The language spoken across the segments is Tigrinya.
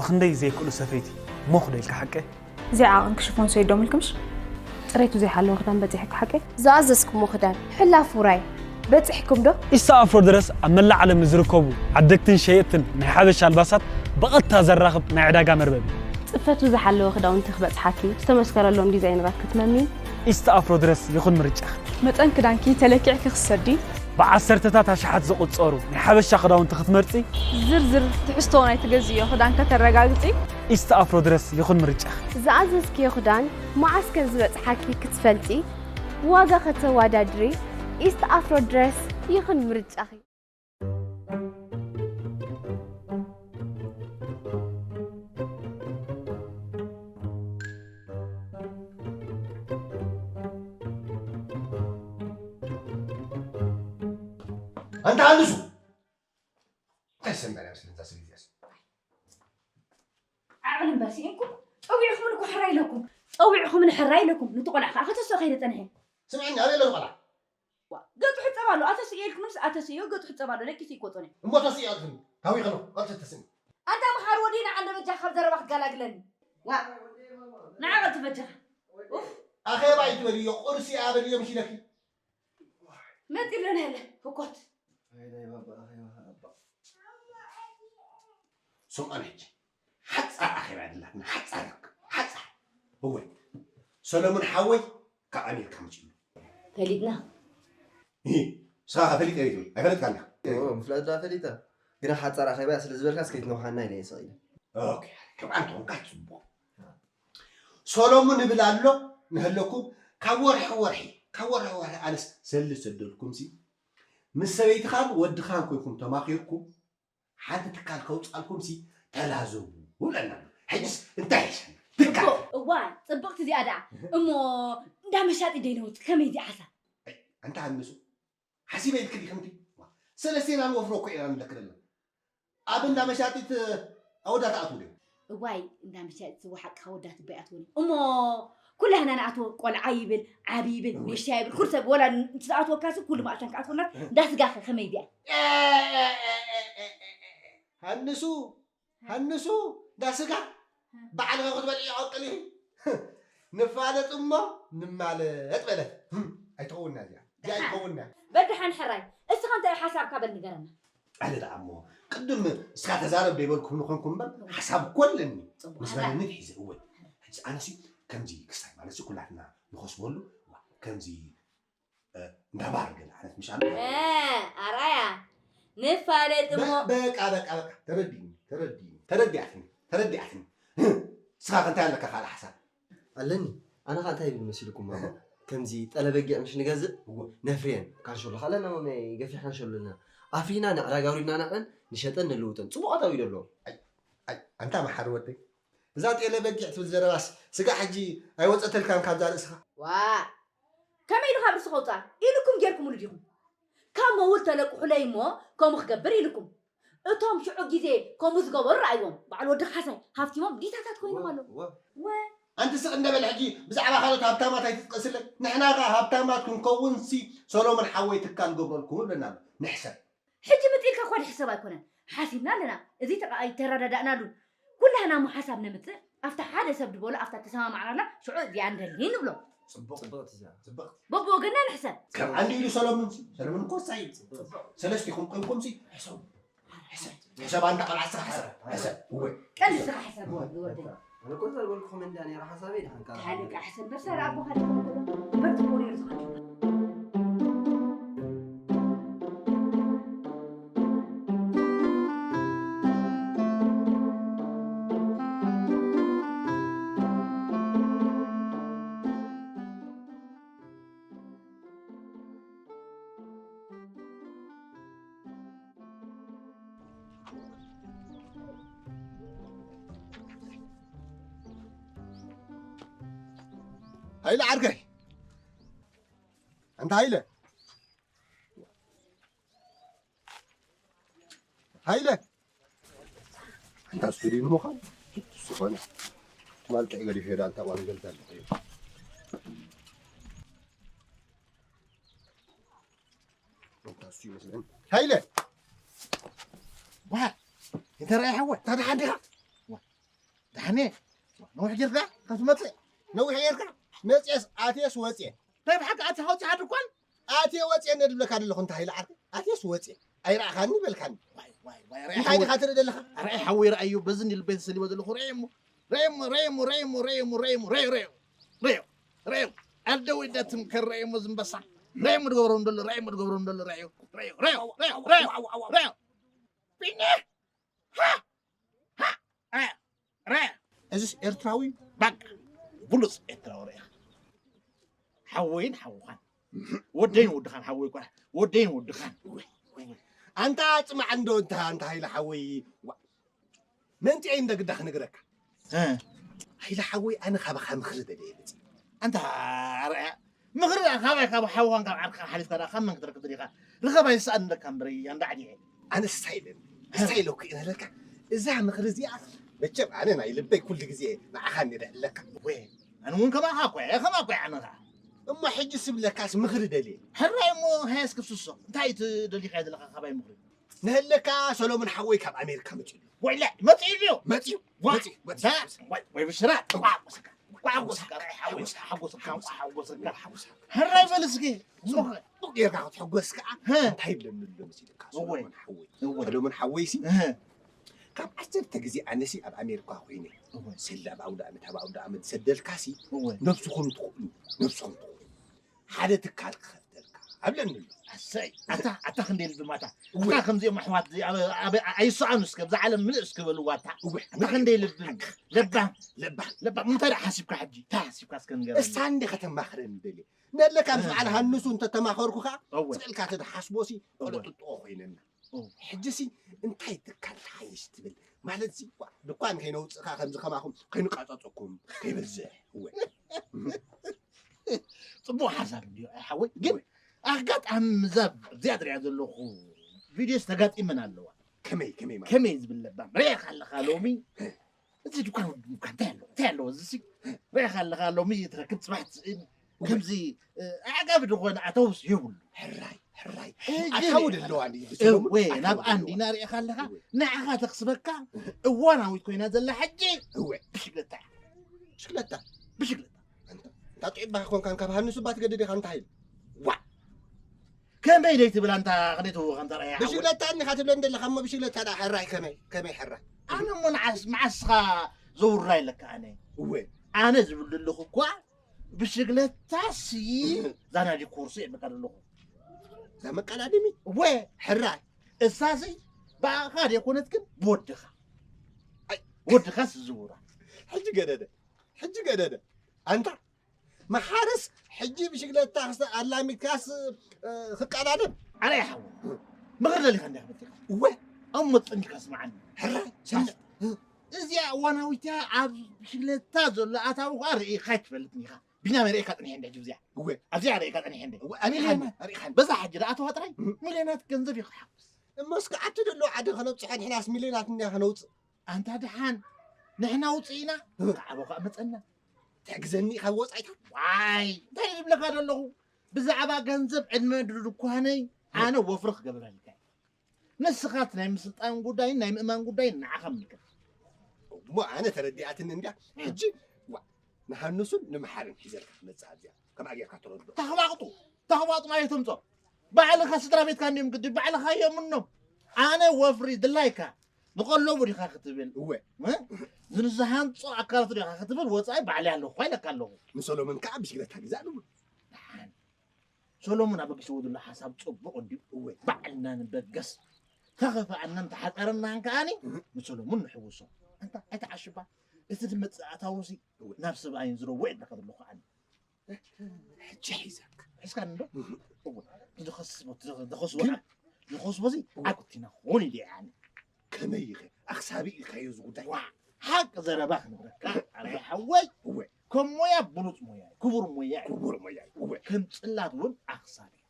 ክንደይ ዘይክእሉ ሰፈይቲ ሞኽ ዶ ኢልካ ሓቀ? እዚኣ ዓቕን ክሽፎን ሰይዶም ኢልክምሽ? ፅሬቱ ዘይሓለወ ክዳን በፂሕኪ ሓቀይ? ዝኣዘዝኩሞ ክዳን ሕላፍ ውራይ በፂሕኩም ዶ? ኢስታ ኣፍሮ ድረስ ኣብ መላእ ዓለም ንዝርከቡ ዓደግትን ሸየጥትን ናይ ሓበሻ ኣልባሳት ብቐጥታ ዘራኽብ ናይ ዕዳጋ መርበብ እዩ። ፅፈቱ ዝሓለወ ክዳውንቲ ክበፅሓኪ ዝተመስከረሎም ዲዛይነራት ክትመሚ ኢስታ ኣፍሮ ድረስ ይኹን ምርጫኺ። መጠን ክዳንኪ ተለኪዕኪ ክትሰዲ። ብዓሰርተታት ኣሽሓት ዝቑጸሩ ናይ ሓበሻ ክዳውንቲ ክትመርጺ። ዝርዝር ትሕዝቶ ናይ ትገዝእዮ ክዳን ከተረጋግጺ። ኢስት ኣፍሮ ድረስ ይኹን ምርጫኺ። ዝኣዘዝክዮ ክዳን መዓስ ከም ዝበጽሓኪ ክትፈልጢ፣ ዋጋ ከተወዳድሪ፣ ኢስት ኣፍሮ ድረስ ይኹን ምርጫኺ። ኣንታ ኣንሱ እንታይ ሰምዕና ምስለዛ ስለ እዚኣስ ዓቕሊ እምበር ስኢንኩም ጸዊዕኹምን እኮ ሕራይ ኢለኩም ጸዊዕኹምን ሕራይ ኢለኩም ንቲ ቆልዓ ከዓ ከተስኦ ከይደ ጸንሐ ስምዕኒ ኣበይ ኣሎ ቆልዓ ገጡ ሕጸብ ኣሎ ኣተስእዮ ኢልኩምንስ ኣተስእዮ ገጡ ሕጸብ ኣሎ ደቂሱ ይኮ ጸኒሑ እሞ ተስእዮ ኣልክኒ ታዊኸ ነው ቀልተ ተስኒ ኣንታ መሓር ወዲና ዓንደ በጃ ካብ ዘረባ ክትገላግለኒ ዋ ንዓ ቀልቲ በጃኻ ኡፍ ኣኼባ ኣይትበልዮ ቁርሲ ኣበልዮ ምሽ ኢለኪ መጢለና የለ ህኮት ስምዖን ሕጂ ሓፃር ኣኼባ ድላትና ሓፃር ሓፃር እወ ሰሎሞን ሓወይ ካብ ኣሜሪካ መፂኡ ፈሊጥና ንስኻ ፈሊጠ ይትብል ኣይፈለጥካ እንዲኻ ምፍላጥ ዳ ፈሊጠ ግና ሓፃር ኣኼባ ስለ ዝበልካ እስከይትነውሓና ኢለ እየ ሰቒለ ከምኣ እንተኾንካ ፅቡቕ ሶሎሙን እብል ኣሎ ንሀለኩም ካብ ወርሒ ወርሒ ካብ ወርሒ ወርሒ ኣነስ ሰሊ ሰደልኩም ሲ ምስ ሰበይትኻን ወድኻን ኮይንኩም ተማኺርኩም ሓንቲ ትካል ከውፃልኩም ሲ ተላዘቡ ብለና ኣሎ ሕጅስ እንታይ ይሸና ትካል እዋ ፅብቕቲ እዚኣ ደኣ እሞ እንዳ መሻጢ ደይነውፅ ከመይ እዚኣ ሓሳብ ኣንታ ሃንሱ ሓሲበ ኢልክ ዲኽንቲ ሰለስቴና ንወፍሮ እኮ ኢና ንለክለና ኣብ እንዳ መሻጢት ኣወዳት ኣትዉ ድዮም? እዋይ እንዳ መሻጢት ዝወሓቅካ ኣወዳት እባ ይኣትዉን እሞ ኩላህና ንኣትዎ ቆልዓ ይብል ዓቢ ይብል ንእሽታ ይብል ኩሉ ሰብ ወላ ዝኣትወካ ሲ ኩሉ ማእሻን ክኣትወና እንዳ ስጋኸ ከመይ ድያ? ሃንሱ ሃንሱ እንዳ ስጋ ባዕልኸ ክትበልዒ ይቐቅል እዩ ንፋለጥ እሞ ንማለጥ በለት ኣይትኸውንና እዚኣ እዚኣ ኣይትኸውንና በድሓን ሕራይ እስኻ እንታይ ሓሳብካ በል ንገረና ኣነ ደኣ እሞ ቅድም እስካ ተዛረብ ደይበልኩም ንኾንኩም እምበር ሓሳብ እኮ ኣለኒ ምስ በለኒ ሒዘ እወ ሕጂ ኣነሲ ከምዚ ክስታይ ማለት ኩላትና ንኸስበሉ ከምዚ እንዳ ባር ገለ ዓይነት ምሽ ኣሎ ኣራያ ንፋለጥ እሞ በቃ በቃ በቃ ተረዲኒ ተረዲኒ ተረዲኣትኒ ተረዲኣትኒ እስኻ ከ እንታይ ኣለካ ካልእ ሓሳብ ኣለኒ ኣነ ኸ እንታይ ይብል መሲልኩም ማማ ከምዚ ጠለበጊዕ ምሽ ንገዝእ ነፍርየን ካንሸሎ ካለና ማማ ገፊሕ ካንሸሎ ኣለና ኣፍሪና ንዕዳጋ ኣውሪድና ንዕን ንሸጠን ንልውጠን ፅቡቕ ኣታዊ ደሎ ኣንታ መሓሪ ወደይ እዛ ጤለ በጊዕ ትብል ዘረባስ ስጋ ሕጂ ኣይወፀተልካን ካብዛ ርእስኻ ዋ ከመይ ኢሉ ካብ ርእሲ ከውፅኣ ኢልኩም ጌርኩምሉ ዲኹም ካብ መውት ተለቅሑለይ እሞ ከምኡ ክገብር ኢልኩም እቶም ሽዑ ግዜ ከምኡ ዝገበሩ ረኣይዎም በዓል ወዲ ካሕሳይ ሃፍቲሞም ዲታታት ኮይኖም ኣለዉ ወ ኣንቲ ስቕ እንደ በል ሕጂ ብዛዕባ ካልኦት ሃብታማት ኣይትጥቀስለይ ንሕና ኸዓ ሃብታማት ክንከውን ሲ ሶሎሞን ሓወይ ትካል ገብረልኩም እብለና ኣሎ ንሕሰብ ሕጂ ምጥ ኢልካ እኳ ድሕሰብ ኣይኮነን ሓሲብና ኣለና እዚ ኣይተረዳዳእናሉን ኩላህና እሞ ሓሳብ ነምፅእ ኣብታ ሓደ ሰብ ድበሎ ኣብታ ተሰማማዕናላ ሽዑ እዚኣ ንደሊ ንብሎ በብወገንና ንሕሰብ ከም ዓንዲ ኢሉ ሰሎሞን ሲ ሰሎሞን እኮ ሳይ ሰለስቲኹም ቆምኩም ሲ ሕሰቡ ሕሰብ ኣንታ ቆልዓ ስራሕ ሕሰብ ሕሰብ እወ ቀንዲ ስራሕ ሕሰብ ወዲ ወደይ ኣነ እኮ ዝበልኩኹም እንዳ ነይረ ሓሳበይ ድሓን ካልእ ሓሊቃ ሕሰብ በርሰር ኣቦኻ ድኾንኩሎ እምበር ትኮኑ እዮም ዝኸዱ ሃይለ ዓርከይ ኣንታ ሃይለ ሃይለ ኣንታ ስቱዲዮ ምዃን ዝኾነ ትማል ጥዒ ገዲፈ ሄዳ ኣንታ ጓል ገልታ ኣለኹ ኣንታ እሱ ይመስለኒ ሃይለ ዋ እንተ ረኣይ ሓወ ታዲያ ሓዲኻ ኣነ ነዊሕ ጌርካ ካብ ትመጽእ ነዊሕ ጌርካ መጽየስ ኣትየስ ወጽየ ናይ ብሓቂ ኣቲ ሓውፂ ሓድርኳን ኣትየ ወፅየ እነ ድብለካ ዘለኹ እንታይ ኢለ ዓርኪ ኣትየስ ወፅየ ኣይረኣኻኒ በልካኒ እንታይ ዲኻ ትርኢ ዘለኻ ኣርኣይ ሓወይ ረኣዮ በዚ እንዲ ልበይ ተሰሊበ ዘለኹ ረእየሞ ረእየሞ ረእየሞ ረእየሞ ረእየሞ ረእየሞ ረእዮ ረእዮ ረእዮ ኣደ ወይዳ ትምከር ረእየሞ ዝምበሳ ረእየሞ ድገብሮም ደሎ ረእየሞ ድገብሮም ደሎ ረእዮ ረእዮ ረእዮ ረእዮ ረእዮ ረእዮ ቢኒ ሃ ሃ ረ ረ እዚስ ኤርትራዊ በቃ ብሉፅ ኤርትራዊ ርኢኻ ሓወይን ሓውኻን ወደይን ወድኻን ሓወይ ኳ ወደይን ወድኻን ኣንታ ፅማዕ እንዶ እንታ ኣንታ ሃይለ ሓወይ ዋ፣ ምእንቲ እየ እንደ ግዳ ክነግረካ እ፣ ሃይለ ሓወይ ኣነ ካባኻ ምኽሪ ደልየ መፅእ ኣንታ ኣርኣያ ምኽሪ ካባይ ካብ ሓውኻን ካብ ዓርክኻን ሓሊፍካ ደኣ ካብ መን ክትረክብ ደሊኻ ርኸባ ይስኣን ኣለካ እምበር ኣንዳ ዓዲ ኣነ ስታይል ስታይል እኮ እየ ነለካ እዛ ምኽሪ እዚኣ መቸም ኣነ ናይ ልበይ ኩሉ ግዜ ንዓኻ እየ ደዕለካ ወይ ኣነ እውን ከማኻ እኮ እየ ከማ እኮ ኣነ ኸዓ እሞ ሕጂ ስብለካስ ምኽሪ ደልየ ሕራይ እሞ ሃያስ ክፍስሶ እንታይ ትደሊኻ ዘለኻ ካባይ ምኽሪ ንህለካ ሰሎሞን ሓወይ ካብ ኣሜሪካ መፅኡ ወይለ መፅኡ ድዩ መፅኡ ዋ መፅኡ መፅኡ ዳ ወይ ወይ ብስራ ዋ ወስካ ዋ ወስካ ራይ ሓወይ ሓጎስካ ሓጎስካ ሕራይ በል እስኪ ሱቕ ጌርካ ክትሕጎስ ከዓ እንታይ ይብለኒ ኣሎ መሲልካ ሰሎሞን ሓወይ ሰሎሞን ሓወይሲ ካብ ዓሰርተ ግዜ ኣነሲ ኣብ ኣሜሪካ ኮይነ ሰለ ኣብ ኣውደ ኣመት ኣብ ኣውደ ኣመት ሰደልካሲ ነብስኹም ትኽእሉ ነብስኹም ትኽእሉ ሓደ ትካል ክኸፍተልካ ኣብለኒ ኣሎ ኣሰይ ኣታ ኣታ ክንደይ ልቢ ማታ እታ ከምዚኦም ኣሕዋት ኣይሰኣኑ እስከ ብዛ ዓለም ምልእ እስከ በልዋ ኣታ ኣታ ክንደይ ልቢ ለባም ለባም ለባም እንታይ ደኣ ሓሲብካ ሕጂ እንታይ ሓሲብካ እስከ ንገረኒ እሳ እንደ ከተማኽረኒ ደልየ ነለ ካብዚ በዓል ሃንሱ እንተተማኸርኩ ከዓ እወ። ስዕልካ ተድሓስቦሲ እወ። ቁልጥጥኦ ኮይነና እወ። ሕጂሲ እንታይ ትካል ትሓይሽ ትብል ማለት ሲ ኳ ድኳን ከይነውፅእካ ከምዚ ከማኹም ከይንቃፀፀኩም ከይበዝሕ እወ ፅቡቅ ሓሳብ እንድዮ ኣይ ሓወይ ግን ኣጋጣሚ ምዛ እዚኣ ትሪኣ ዘለኹ ቪድዮስ ተጋጢመን ኣለዋ ከመይ ከመይ ማለት ከመይ ዝብል ለባም ሪእኻ ኣለኻ ሎሚ እዚ ድኳን ወዲ ድኳን እንታይ ኣለዎ እንታይ ኣለዎ እዚ ሲ ሪእኻ ኣለኻ ሎሚ ትረክብ ፅባሕ ትስእን ከምዚ ኣዕጋቢ ዝኾነ ኣተውስ የብሉ ሕራይ ሕራይ ኣታዊ ደለዋ እወ ናብ ኣንዲና ሪእኻ ኣለኻ ንዓኻ ተኽስበካ እዋናዊት ኮይና ዘላ ሕጂ እወ ብሽግለታ ብሽግለታ ብሽግለታ እንታ ጢዕባኻ ኮንካን ካብ ሃንሱ ባ ትገድድ ኢኻ እንታይ ዋ ከመይ ደይ ትብል ኣንታ ከመይ ትህወኻ ኣንታ ርኣያ ሓወይ ብሽግለታ እኒኻ ትብለኒ ዘለኻ እሞ ብሽግለታ ደኣ ሕራይ ከመይ ከመይ ሕራይ ኣነ እሞ ንዓስ መዓስኻ ዘውራ ኢለካ ኣነ እወ ኣነ ዝብል ዘለኹ እኳ ብሽግለታሲ ዛና ዲኮርሲ እየ በቃ ዘለኹ እዛ መቀዳድሚ እወ ሕራይ እሳሲ ብኣኻ ደይኮነት ግን ብወድኻ ወድኻስ ዝውራ ሕጂ ገደደ ሕጂ ገደደ ኣንታ መሓርስ ሕጂ ብሽግለታ ኣላሚድካስ ክቀዳደም ኣነ ይሓው ምኽር ደሊኻ እንዲኻ መፂኻ እወ ኣብ መጠንካ ስምዓኒ ሕራይ ሰምዕ እዚኣ እዋናዊት እያ ኣብ ብሽግለታ ዘሎ ኣታዊ ከዓ ርኢኻ ኣይትፈልጥን ኢኻ ቢና መሪእካ ፅኒሐ እንደ ሕጂ እዚኣ እወ ኣብዚኣ ርኢካ ፅኒሐ እንደ እወ ኣሪኻኒ ኣሪኻኒ በዛ ሕጂ ደኣ ኣተዋ ጥራይ ሚልዮናት ገንዘብ እዩ ክሓፍስ እሞ እስኪ ዓዲ ደሎ ዓዲ ከነብፅሖ ንሕናስ ሚልዮናት እኒኣ ከነውፅእ ኣንታ ደሓን ንሕና ውፅኢና ከዓቦ ከዓ መፀና ትሕግዘኒ ካብ ወፃኢታት ዋይ እንታይ ዝብለካ ዘለኹ ብዛዕባ ገንዘብ ዕድመ ድኳነይ ኣነ ወፍሪ ክገብረልካ ንስኻት ናይ ምስልጣን ጉዳይን ናይ ምእማን ጉዳይን ንዓኻ ምልከት እሞ ኣነ ተረዲኣትኒ እንድያ ሕጂ ንሃንሱን ንምሓርን ሒዘልካ ክመፅእ ኣብዚኣ ከምኣ ጌርካ ተረድኦ ተኽባቕጡ ተኽባቕጡ ማለት ተምፆ ባዕልኻ ስድራ ቤትካ እንዲዮም ግዲ ባዕልኻ እዮም ምኖም ኣነ ወፍሪ ድላይካ ንቐለቡ ዲኻ ክትብል እወ ንዝሃንፆ ኣካላቱ ዲኻ ክትብል ወፃኢ ባዕሊ ኣለኹ ኢለካ ኣለኹ ንሰሎሞን ከዓ ብሽግለታ ግዛእ ንብሉ ሰሎሞን ኣበጊስዎ ዘሎ ሓሳብ ፅቡቕ እንድዩ እወ ባዕልና ንበገስ ተኸፍኣናን ተሓፀረናን ከዓኒ ንሰሎሞን ንሕውሶ ኣንታ ኣይተዓሽባ እቲ ዝመፅእ ኣታውሲ ናብ ሰብኣይን ዝረዎ የድለካ ዘለኹ ኣነ ሕጂ ሒዘክ ሒዝካኒ ዶ እወ ዝኸስቦ ዝኸስቦ ዝኸስቦ ዚ ኣኩቲና ክኾን ኢለ ኣነ ከመይ ኢኸ ኣኽሳቢ ኢልካዮ እዚ ጉዳይ ሓቂ ዘረባ ክንብረካ ኣረ ሓወይ እወ ከም ሞያ ብሉፅ ሞያ እዩ ክቡር ሞያ እዩ ክቡር ሞያ እዩ እወ ከም ፅላት እውን ኣኽሳቢ እዩ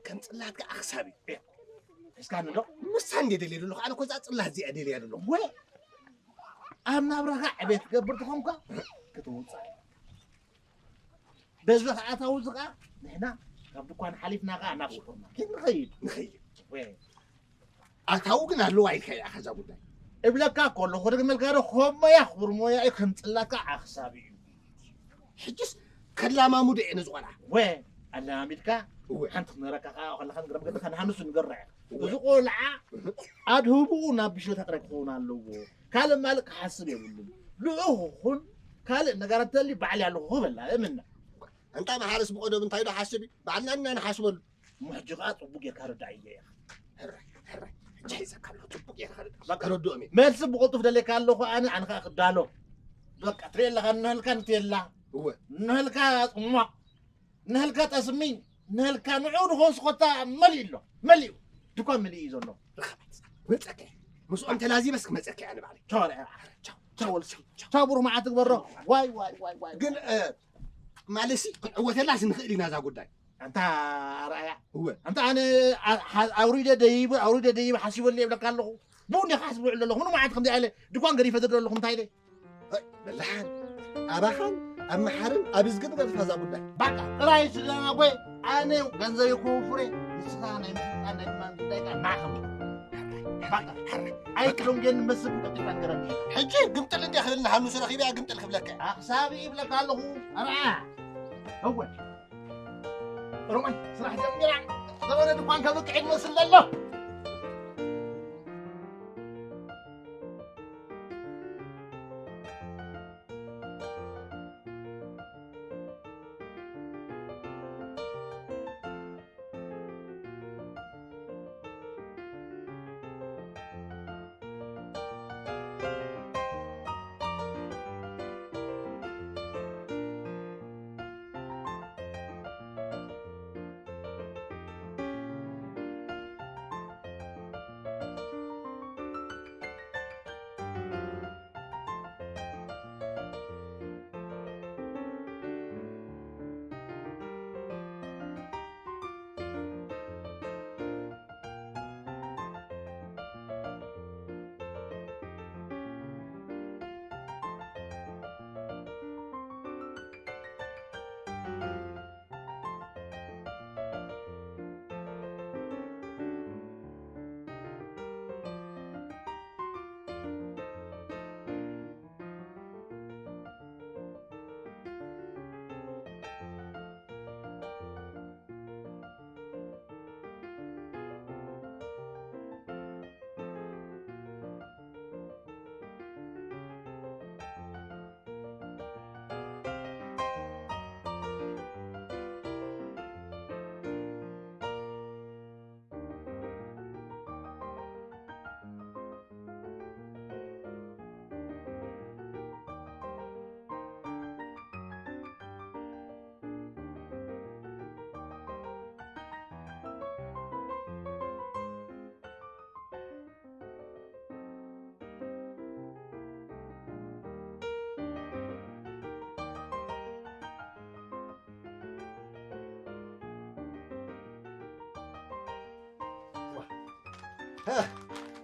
ከም ፅላት ከዓ ኣኽሳቢ እዩ ሒዝካኒ ዶ ምሳ እንደ ደልየ ዘለኹ ኣነ ኮዛ ፅላት እዚኣ ደልያ ዘለኹ እወ ኣብ ናብራኻ ዕቤት ትገብር ተኾንካ ክትውፃእ በዚ ከኣታዊ እዚ ከዓ ንሕና ካብ ድኳን ሓሊፍና ከዓ ናብ ሱፐርማርኬት ንኸይድ ንኸይድ ኣታዊ ግን ኣለዋ ኢልካ ኢኻ እዛ ጉዳይ እብለካ ከሎ ክደግመልካ ዶ፣ ከም ሞያ ክቡር ሞያ እዩ፣ ከም ጽላትካ ኣኽሳቢ እዩ። ሕጅስ ከላማሙዶ እየ ነዚ ቆልዓ። ወ ኣለማሚድካ እወ። ሓንቲ ክነረካ ከኣ ከለኻ ንግረ መገድካ ንሃንሱ ንገራ እየ። እወ። እዚ ቆልዓ ኣድህቡኡ ናብ ብሽታ ጥራይ ክኸውን ኣለዎ። ካልእ ማልእ ክሓስብ የብሉን። ልኡኽ ኹን ካልእ ነገራት ተሊ ባዕል ኣለኹ ክበላ እምና። ኣንታ መሓርስ ብቐደም እንታይ ዶ ሓስብ እዩ? ባዕልና ኢና ንሓስበሉ። እሞ ሕጂ ከኣ ጽቡቅ ጌርካ ረዳእዮ ኢኻ። ሕራይ፣ ሕራይ። ሕጂ ሒዘካ ኣለኹ፣ ጽቡቅ ጌርካ ረዳእ። በቃ። ከረድኦም እየ። መልሲ ብቕልጡፍ ደልየካ ኣለኹ ኣነ፣ ኣነ ከኣ ክዳሎ። በቃ፣ ትሪኦ ኣለኻ፣ ንህልካ ንቴላ። እወ። ንህልካ ጽሟቕ። ንህልካ ጠስሚ። ንህልካ ንዑ ንኸውስ ኮታ መሊኡ ኣሎ። መሊኡ። ድኳን መሊኡ እዩ ዘሎ። ርኸበት። መጸከ። ምስኦም ተላዚበስ ክመጸከ ኣነ ባዕለይ። ቻው፣ ቻው፣ ቻው፣ ቻው፣ ወልሲ። ቻው፣ ብሩኽ መዓልቲ ግበሮ። ዋይ፣ ዋይ፣ ዋይ፣ ዋይ። ግን፣ እ፣ ማለሲ ክንዕወተላስ ንኽእል ኢና እዛ ጉዳይ። ኣንታ ኣርኣያ። እወ። ኣንታ ኣነ ኣ-፣ ሓ-፣ ኣውሪደ ደይብ፣ ኣውሪደ ደይብ ሓሲበሉ የብለካ ኣለኹ። ብኡ እንዲኻ ሓስብ ውዕል ኣለኹ። ምንም ዓይነት ከምዚ ኣለ ድኳን ገዲፈ ዝድረ ኣለኹ እንታይ ኢለ? ኣይ፣ በላሓን፣ ኣባኻን፣ ኣብ መሓርን፣ ኣብ እዝግን ገዲፋ እዛ ጉዳይ። ባቃ፣ ጥራይ ስለ ናጎይ፣ ኣነ ገንዘብ ይኩፍሬ፣ ንስኻ ናይ ምስልጣን ናይ ማን ጉዳይካ ናኸም። ባቃ፣ ኣይክሎም ግን መስል ቀልጢፋ ንገረኒ። ሕጂ ግምጥል እንዲያ ክብልና ሃኑስ ረኺበያ ግምጥል ክብለካ። ኣኽሳቢ ይብለካ ኣለኹ። ኣርኣ። እወ። ሮማን፣ ስራሕ ጀሚራ። ዘበነ ድኳን ከብቅዕ ይመስል ዘሎ።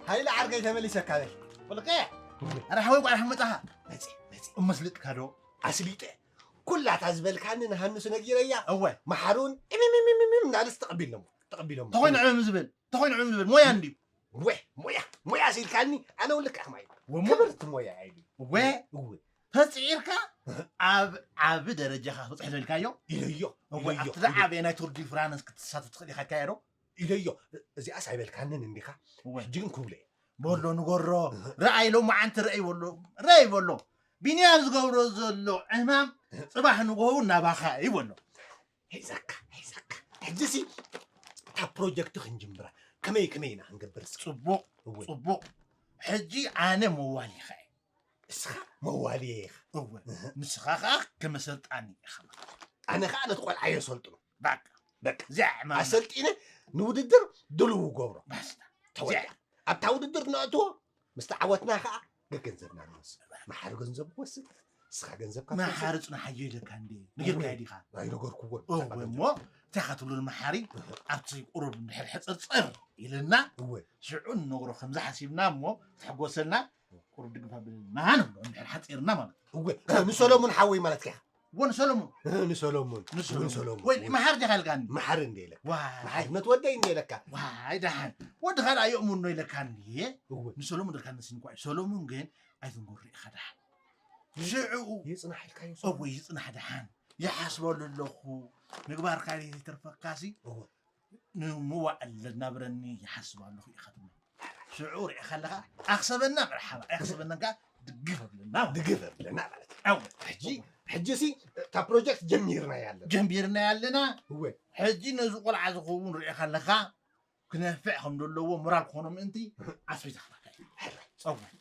ሃይለ ዓርከይ ተመሊሰካ በል። ወልቀ፣ ኣረ ሓወይ፣ ጓል ሓመጻኻ። መጺ፣ መጺ። እመስልጥካ ዶ? ኣስሊጠ። ኩላታ ዝበልካኒ ንሃንሱ ነጊረያ። እወ። መሓሩን፣ ኢሚሚሚሚም እናለስ ተቐቢሎም። ተቐቢሎም። ተኾይኑ ዕምም ዝብል፣ ተኾይኑ ዕምም ዝብል። ሞያ እንድዩ። ወ፣ ሞያ፣ ሞያ ሲልካኒ፣ ኣነ ውልቅ ኣኽማይ። ወሞ? ክብርቲ ሞያ ኣይሉ። ወ? እወ። ተጽዒርካ ኣብ ዓቢ ደረጃኻ ክትበጽሕ ዝበልካዮ? ኢለዮ፣ እወ፣ ኢለዮ፣ ኣብቲ ኢለዮ። ዝዓበየ ናይ ቱር ዲ ፍራንስ ክትሳተፍ ትኽእል ኢኻ ካየዶ? ኢለዮ። እዚኣስ ኣይበልካንን እንዲኻ? እወ። ሕጂ ግን ክብሎ እየ። በሎ ንገሮ። እህ። ረኣይ ሎማዓንቲ ረኣይ በሎ። ረኣይ በሎ። ቢንያም ዝገብሮ ዘሎ ዕማም እህ። ጽባሕ ንግሆ እውን ናባኻ እዩ በሎ። ሒዘካ፣ ሒዘካ። ሕጂሲ እታ ፕሮጀክት ክንጅምራ። ከመይ፣ ከመይ ኢና ክንገብር እስኪ? ጽቡቕ፣ እወ። ጽቡቕ። ሕጂ ኣነ መዋሊ ኢኻ እየ። እስኻ መዋሊ ኢኻ። እወ። እህ። ንስኻ ኸኣ ከም ኣሰልጣኒ ኢኻ ማለት እዩ። ኣነ ኸኣ ነቲ ቆልዓ የሰልጥኖ። በቃ። በቃ። እዚኣ ዕማምና። ኣሰልጢነ ንውድድር ድልው ገብሮ። ባስታ። ተወዲኣ። እዚኣ። ኣብታ ውድድር ነእትዎ፣ ምስ ተዓወትና ኸኣ ገገንዘብና ንወስድ። መሓሪ ገንዘብ ክወስድ፣ ንስኻ ገንዘብካ ትወስድ። መሓሪ ጽናሓዮ ኢለካ እንዴ? ነጊርካዮ እወ። ዲኻ? ኣይነገርኩዎን። እወ፣ እሞ እንታይ ኢኻ ትብሎ ንመሓሪ? እህ። ኣብቲ ቁሩብ እንድሕር ሕጽርጽር ኢልና፣ እወ። ሽዑ ንነግሮ ከምዚ ሓሲብና እሞ ትሕጎሰልና፣ ቁሩብ ድግፍ ኣብልና ንብሎ እንድሕር ሓጺርና ማለት እዩ። እወ። ንሰሎሙን ሓወይ ማለትካ ኢኻ? ወን ሰሎሙን። እ፣ ንሰሎሙን። ንሰሎሙን። ንሰሎሙን። ወይ፣ መሓር ዲኻ ኢልካኒ? መሓር እንደ ኢለካ። ዋይ። መሓር ነት ወደይ እንደ ኢለካ። ዋይ፣ ደሓን። ወድኻ ደኣ የእምኖ ኢለካ እንድየ። እወ። ንሰሎሙን ኢልካ ነስንኳ እዩ። ሰሎሙን ግን ኣይትንገሮ ኢኻ ደሓን። ሽዕኡ ይጽናሕ ኢልካዮ እወ፣ ሰሎሙን? ይጽናሕ ደሓን። ይሓስበሉ ኣለኹ። ምግባርካ ዘይተርፈካሲ እወ። ንምዋዕል ለናብረኒ ይሓስብ ኣለኹ ኢኻ ትብሎ። ሽዑ ርኢኻ ኣለኻ፣ ኣኽሰበና መርሓባ፣ ኣኽሰበና ከኣ ድግፍ ኣብለና። ድግፍ ኣብለና ማለት እዩ። ኣው። ሕጂ፣ ሕጂ ሲ እታ ፕሮጀክት ጀሚርናያ ኣለና። ጀሚርናያ ኣለና። እወ። ሕጂ ነዚ ቆልዓ ዝኸውን ርኢኻ ኣለኻ፣ ክነፍዕ ከም ዘለዎ ሞራል ክኾኖ ምእንቲ ኣስቤዛ ክረክብ። ጸጉሪ።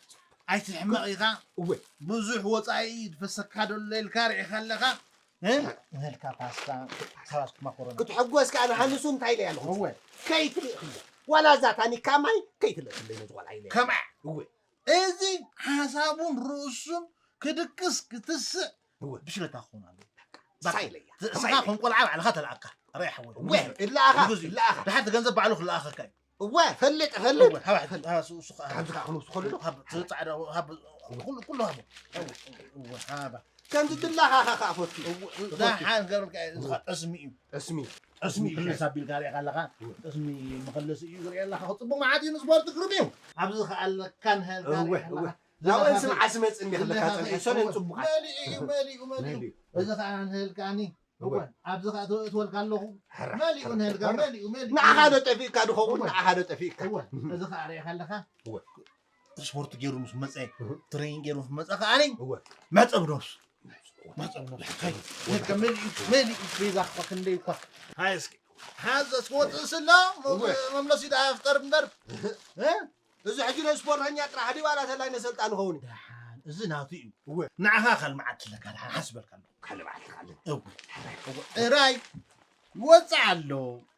ኣይትሕመቕ ኢኻ። እወ። ብዙሕ ወጻኢ ዝፈሰካ ደሎ ኢልካ ርኢኻ ኣለኻ። እ? ንህልካ ፓስታ፣ ሳላድ፣ ማኮሮኒ። ክትሕጎስ ከኣ ንሃንሱ እንታይ ኢለ ኣለኹ? እወ። ከይትልእኽሉ። ዋላ እዛ ታኒካ ማይ ከይትልእኽለይ ነዚ ቆልዓ ኢለ። ከማይ? እወ። እዚ ሓሳቡን ርእሱን ክድቅስ ክትስእ እወ። ብሽለታ ክኾን ኣለዎ። ሳይ ኢለያ። እስኻ ከም ቆልዓ ባዕልኻ ተለኣካ። ርኣይ ሓወይ። እወ፣ እለኣኻ፣ ንግዜ እዩ። እለኣኻ። ድሓር እቲ ገንዘብ ባዕሉ ክለኣኸካ እዩ። እወ፣ ፈልጥ፣ ፈልጥ። እወ፣ ሃባ፣ ሃባ፣ ሱ-፣ ሱ-፣ ሃባ። ከምዚ ከኣ ክንውስኸሉ ዶ? ሃብ፣ እቲ ጻዕዳ፣ ሃብ፣ ኩሉ፣ ኩሉ ሃቦ። እወ፣ ሃባ። ከምዚ ትለኻኻ ከኣ ፈቱ። እወ፣ ደሓን ገርካ እዩ፣ እዚ ከኣ ጠስሚ እዩ። ጠስሚ። ጠስሚ እዩ፣ ጠስሚ እዩ። ክልስ ኣቢልካ ርኢኻ ኣለኻ። እወ። ጠስሚ መኸለሲ እዩ ዝርኢ ኣለኻ። ጽቡቕ መዓት እዩ፣ ንስፖርት ግሩም እዩ። ኣብዚ ከኣ ኣለካ፣ ንሃልካ እወ፣ ርኢኻ እወ። ኣለኻ። ናብኡ ዝለኻኸ-፣ ስምዓ ስመጽ እንዲኻ ለካ ዝለኻኸ ጸኒሐ፣ እዩ። ሰለል እወ። ጽቡቓት። መሊኡ እዩ፣ መሊኡ፣ መሊኡ። መሊኡ። እዚ ከኣ ንሃልካኒ። እወ። እወ፣ ኣብዚ ኸኣ እትወልካ ኣለኹ። ሕራ፣ መሊኡ ሕራ፣ ንህልጋ፣ ሕራ። መሊኡ፣ መሊኡ። ንዓኻ ዶ ጠፊእካ ድኸውን? እወ። ንዓኻ ዶ ጠፊእካ? እወ። እዚ ኸኣ ርኢኻ ኣለኻ? እወ። ስፖርት ገይሩ ምስ መጸ፣ እህ። ትሬኒንግ ገይሩ ምስ መጸ ከኣኒ እወ። መጸ ብነብሱ። መጸ ብነብሱ። ከይ፣ ወላ። ነካ መሊኡ፣ መሊኡ ቤዛ እኳ ክንደይ እኳ። ሃይ እስኪ። ሓዘ እስኪ ወጽእ ስለ፣ መም-፣ እወ። መምለሲ ደኣ ፍጠር እምበር። እህ። እ? እዚ ሕጂ ናይ ስፖርተኛ ጥራሕ ድዩ ዋላ ተላይ ነሰልጣኒ ኸውን? ደሓን፣ እዚ ናቱ እዩ። እወ። ንዓኻ ካልእ መዓልቲ ኣለካ፣ ደሓን ሓስበልካ ኣለኹ። ካልእ መዓልቲ፣ ካልእ። እወ። እወ። ጥራይ ይወጽእ ኣሎ፣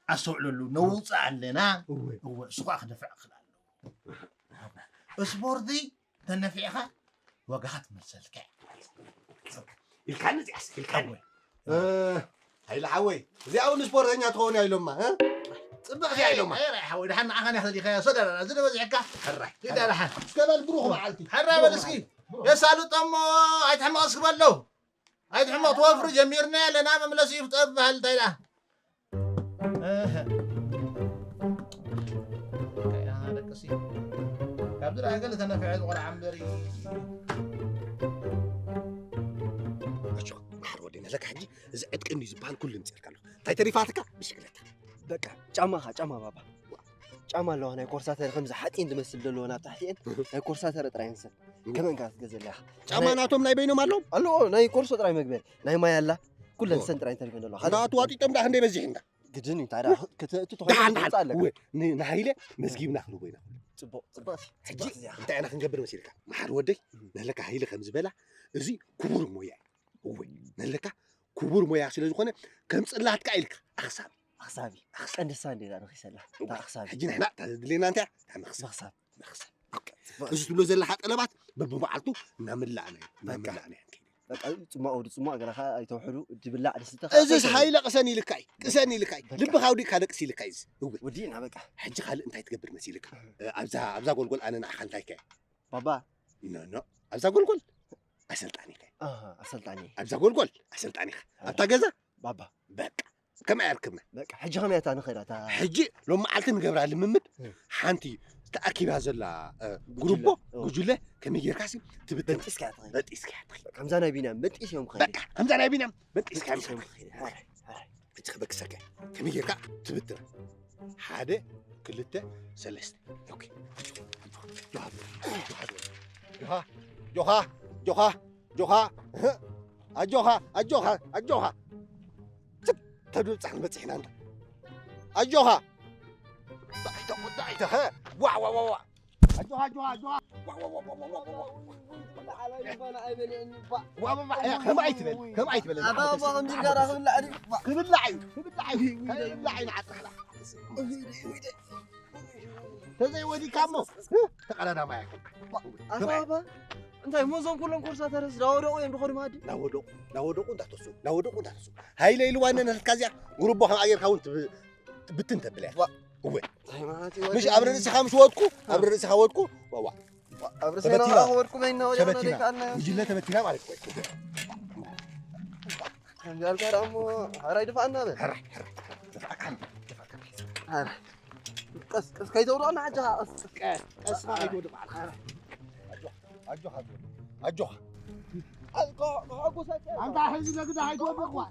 ኣስተውዕለሉ፣ ነውጽእ ኣለና። እወ። እወ፣ እሱ ኸኣ ክደፍዕ ክኽእል ኣለዎ። ስፖርቲ ተነፊዕኻ ዋጋኻ ትመልሰልካ። ኢልካኒ እዚኣስ፣ ኢልካኒ። እወ። እ፣ ሃይለ ሓወይ፣ እዚኣ እውን ስፖርተኛ ትኸውን እያ ኢሎማ፣ እ? ጽብቕ እያ ኢሎማ። ኣይ፣ ኣይ፣ ሓወይ፣ ደሓን ንዓኻ ንያ ተሊኻያ፣ ሰደራ፣ እዚ ዶ በዚሕካ? ሕራይ፣ ሂዳ ሕራይ። ደሓን። እስከ በል ብሩኽ መዓልቲ። ሕራይ በል እስኪ። ብሩኽ። የሳልጦ እሞ ኣይትሕመቕ እስኪ በሎ። ኣይትሕመቕ፣ ትወፍሪ ጀሚርና ኣለና፣ መምለሲ ይፍጠር በሃል፣ እንታይ ደኣ? እህ። ከይና ደቅሲ። ካብዚ ደኣ ገለ ተነፍዐ ዝቖልዓ እምበሪ። ኣጆኻ፣ መሓር ወደይ፣ ነለካ ሕጂ እዚ ዕጥቂ እንድዩ ዝበሃል ኩሉ ምጽእልካ ኣለኹ። እንታይ ተሪፋትካ? ብሽክለታ። በቃ፣ ጫማኻ፣ ጫማ ባባ። ጫማ ኣለዋ፣ ናይ ኮርሳተር ከምዚ ሓፂን ዝመስል ዘለዎ ናብ ታሕቲኤን፣ እህ። ናይ ኮርሳተር ጥራይ እንሰን። እህ። ከመን ከኣ ክትገዝእ ኣለኻ? ጫማ ናይ ናቶም ናይ በይኖም ኣለዎም? ኣለዎ፣ ናይ ኮርሶ ጥራይ መግበሪ። ናይ ማይ ኣላ፣ ኩለን እዎ። ሰን ጥራይ ተሪፈን ዘለዋ። እንዳ ኣትዋጢጦም ደኣ ክንደይ በዚሕና? ግድን እዩ፣ ታዲያ ክተ-፣ እቲ ተኾይኑ ደሓን፣ ደሓን። ክትወፅእ ኣለካ። እወ፣ ን-፣ ንሃይለ መዝጊብና ክንህቦ ኢና። ጽቡቕ፣ ጽቡቕ። ሕጂ ጽቡቕ እዚኣ። እንታይ ኢና ክንገብር መሲልካ? መሓር ወደይ፣ እህ። ነለካ ሃይለ ከም ዝበላ፣ እዚ ክቡር ሞያ እዩ። እወ፣ ነለካ ክቡር ሞያ ስለ ዝኾነ፣ ከም ጽላትካ ኢልካ ኣኽሳቢ። ኣኽሳቢ። ኣኽሳቢ። ቀንዲ እሳ እንዴ እዛ ነኺሰላ? እታ ኣኽሳቢ። ሕጂ ንሕና እታ ዘድልየና እንታይ እያ? እታ መኽሰብ። መኽሰብ። መኽሰብ። በቃ፣ ጽቡቕ። እዚ ትብሎ ዘለኻ ጠለባት በብመዓልቱ እናመላእና እዩ፣ በቃ። እናመላእና እዩ። በቃ፣ ጽማቕ ወዲ ጽማቕ፣ ገለኻ ኣይተውሕዱ፣ ድብላዕ፣ ድስተ፣ እዚስ ከኣ ሃይለ ቅሰን ኢልካ እዩ፣ ቅሰን ኢልካ እዩ። በቃ። ልብኻ ኣውዲእካ ደቅስ ኢልካ እዩ እዚ። እወ። ወዲእና በቃ። ሕጂ ካልእ እንታይ ትገብር መሲልካ? እ፣ ኣብዛ፣ ኣብዛ ጎልጎል ኣነ ንዓኻ እንታይ ከ? ባባ። ኖ፣ ኖ። ኣብዛ ጎልጎል ኣሰልጣኒ ከ? ኣሃ፣ ኣሰልጣኒ። ኣብዛ ጎልጎል ኣሰልጣኒ ከ? ኣሃ። ኣብታ ገዛ? ባባ። በቃ። ከመይ ኣርክብና? በቃ፣ ሕጂ ከመይ እታ ንኸዳ፣ እታ ሕጂ ሎም መዓልቲ ንገብራ ልምምድ፣ እ። ሓንቲ ተኣኪባ ዘላ፣ እ፣ ጉጅለ፣ ጉሩቦ፣ እ። ጉጅለ፣ ከመይ ጌርካ ሲ ትብትን? በጢስካ እያ ትኸይድ። በጢስካ እያ ትኸይድ። ከምዛ ናይ ቢንያም በጢስ እዮም ክኸይድ። በቃ፣ ከምዛ ናይ ቢንያም በጢስካ እዮም በጢስ እዮም ክኸይድ። ክኸይድ። ሓራይ፣ ሓራይ። ሕጂ ክበክሰካ እየ። ከመይ ጌርካ ትብትና? ሓደ፣ ክልተ፣ ሰለስተ። ኦኬ። ጆሃ፣ ጆሃ፣ ጆሃ፣ ጆሃ፣ ጆሃ፣ ጆሃ፣ እህ። ኣጆኻ፣ ኣጆኻ፣ ኣጆኻ። ትብ ተብል ብጻሕ በጺሕና እንዶ። ኣጆኻ። ዳይተ፣ ዳይተ፣ ኸ። ዋ፣ ዋ፣ ዋ፣ ዋ። ኣጆኻ፣ ኣጆኻ፣ ኣጆኻ። ዋ፣ ዋ፣ ዋ። ዋ፣ ዋ፣ ዋ። ያ፣ ከምኣ ኣይትበል፣ ከምኣ ኣይትበል። ኣታ እባ ከምዚ ኢልካ ራሱ ብላዕ ድዩ? ክብላዕ እዩ፣ ክብላዕ እዩ። ከይብላዕ እዩ ንዓጽሕና። ተዘይወዲካ እሞ፣ እ፣ ተቐዳዳማይ ኣይኮንካ። ኣታ ባባ፣ እንታይ እሞ እዞም ኩሎም ኮርሳተርስ ዳወደቑ እዮም ድኾኑ ማዲ? ዳወደቑ፣ ዳወደቑ እንዳተስኡ፣ ዳወደቑ እንዳተስኡ። ሃይለ ኢልዋ እነ ነትካ እዚኣ፣ ጉርቦ ከምኣ ጌርካ እውን ትብ-፣ ትብትን ተብለያ። ዋ። እወ። እንታይ ማለት እዩ? ምሽ ኣብ ርእስኻ ምሽ ወድኩ፣ ኣብ ርእስኻ ወድኩ፣ ዋ፣ ዋ። ኣብ ርእስና ተበቲና። ወድኩ በይና ወዲያ ተበቲና። ወዲያ። ጉጅለ ተበቲና ማለት እኮ እዩ። ከምዚ ኣልካ ደኣ እሞ፣ ሕራይ ድፋኣና በል። ሕራይ፣ ሕራይ። ድፋእካ፣ ድፋእካ። ሕራይ። ቀስ ቀስ ከይተውርዖና ሓጃ ቀስ ቀስ ቀስ ባ ከይትወድቕ ባዕልኻ። ኣጆኻ ኣጆኻ ኣጆኻ ኣጆኻ። ኣይ፣ ከ- ከሐጉሰካ። ኣንታ ሕዚ ነግዳ ኣይትወድቕ ዋ።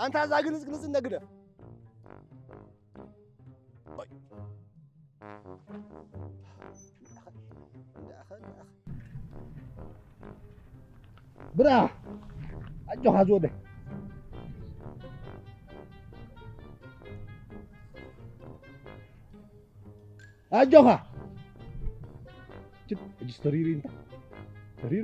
ኣንታ እዛ ግንጽ ግንጽ ነግደ። ብራ ኣጆኻ ዝወደ። ኣጆኻ። ችፕ፣ እጅስ ተሪሩ እንታ። ተሪሩ።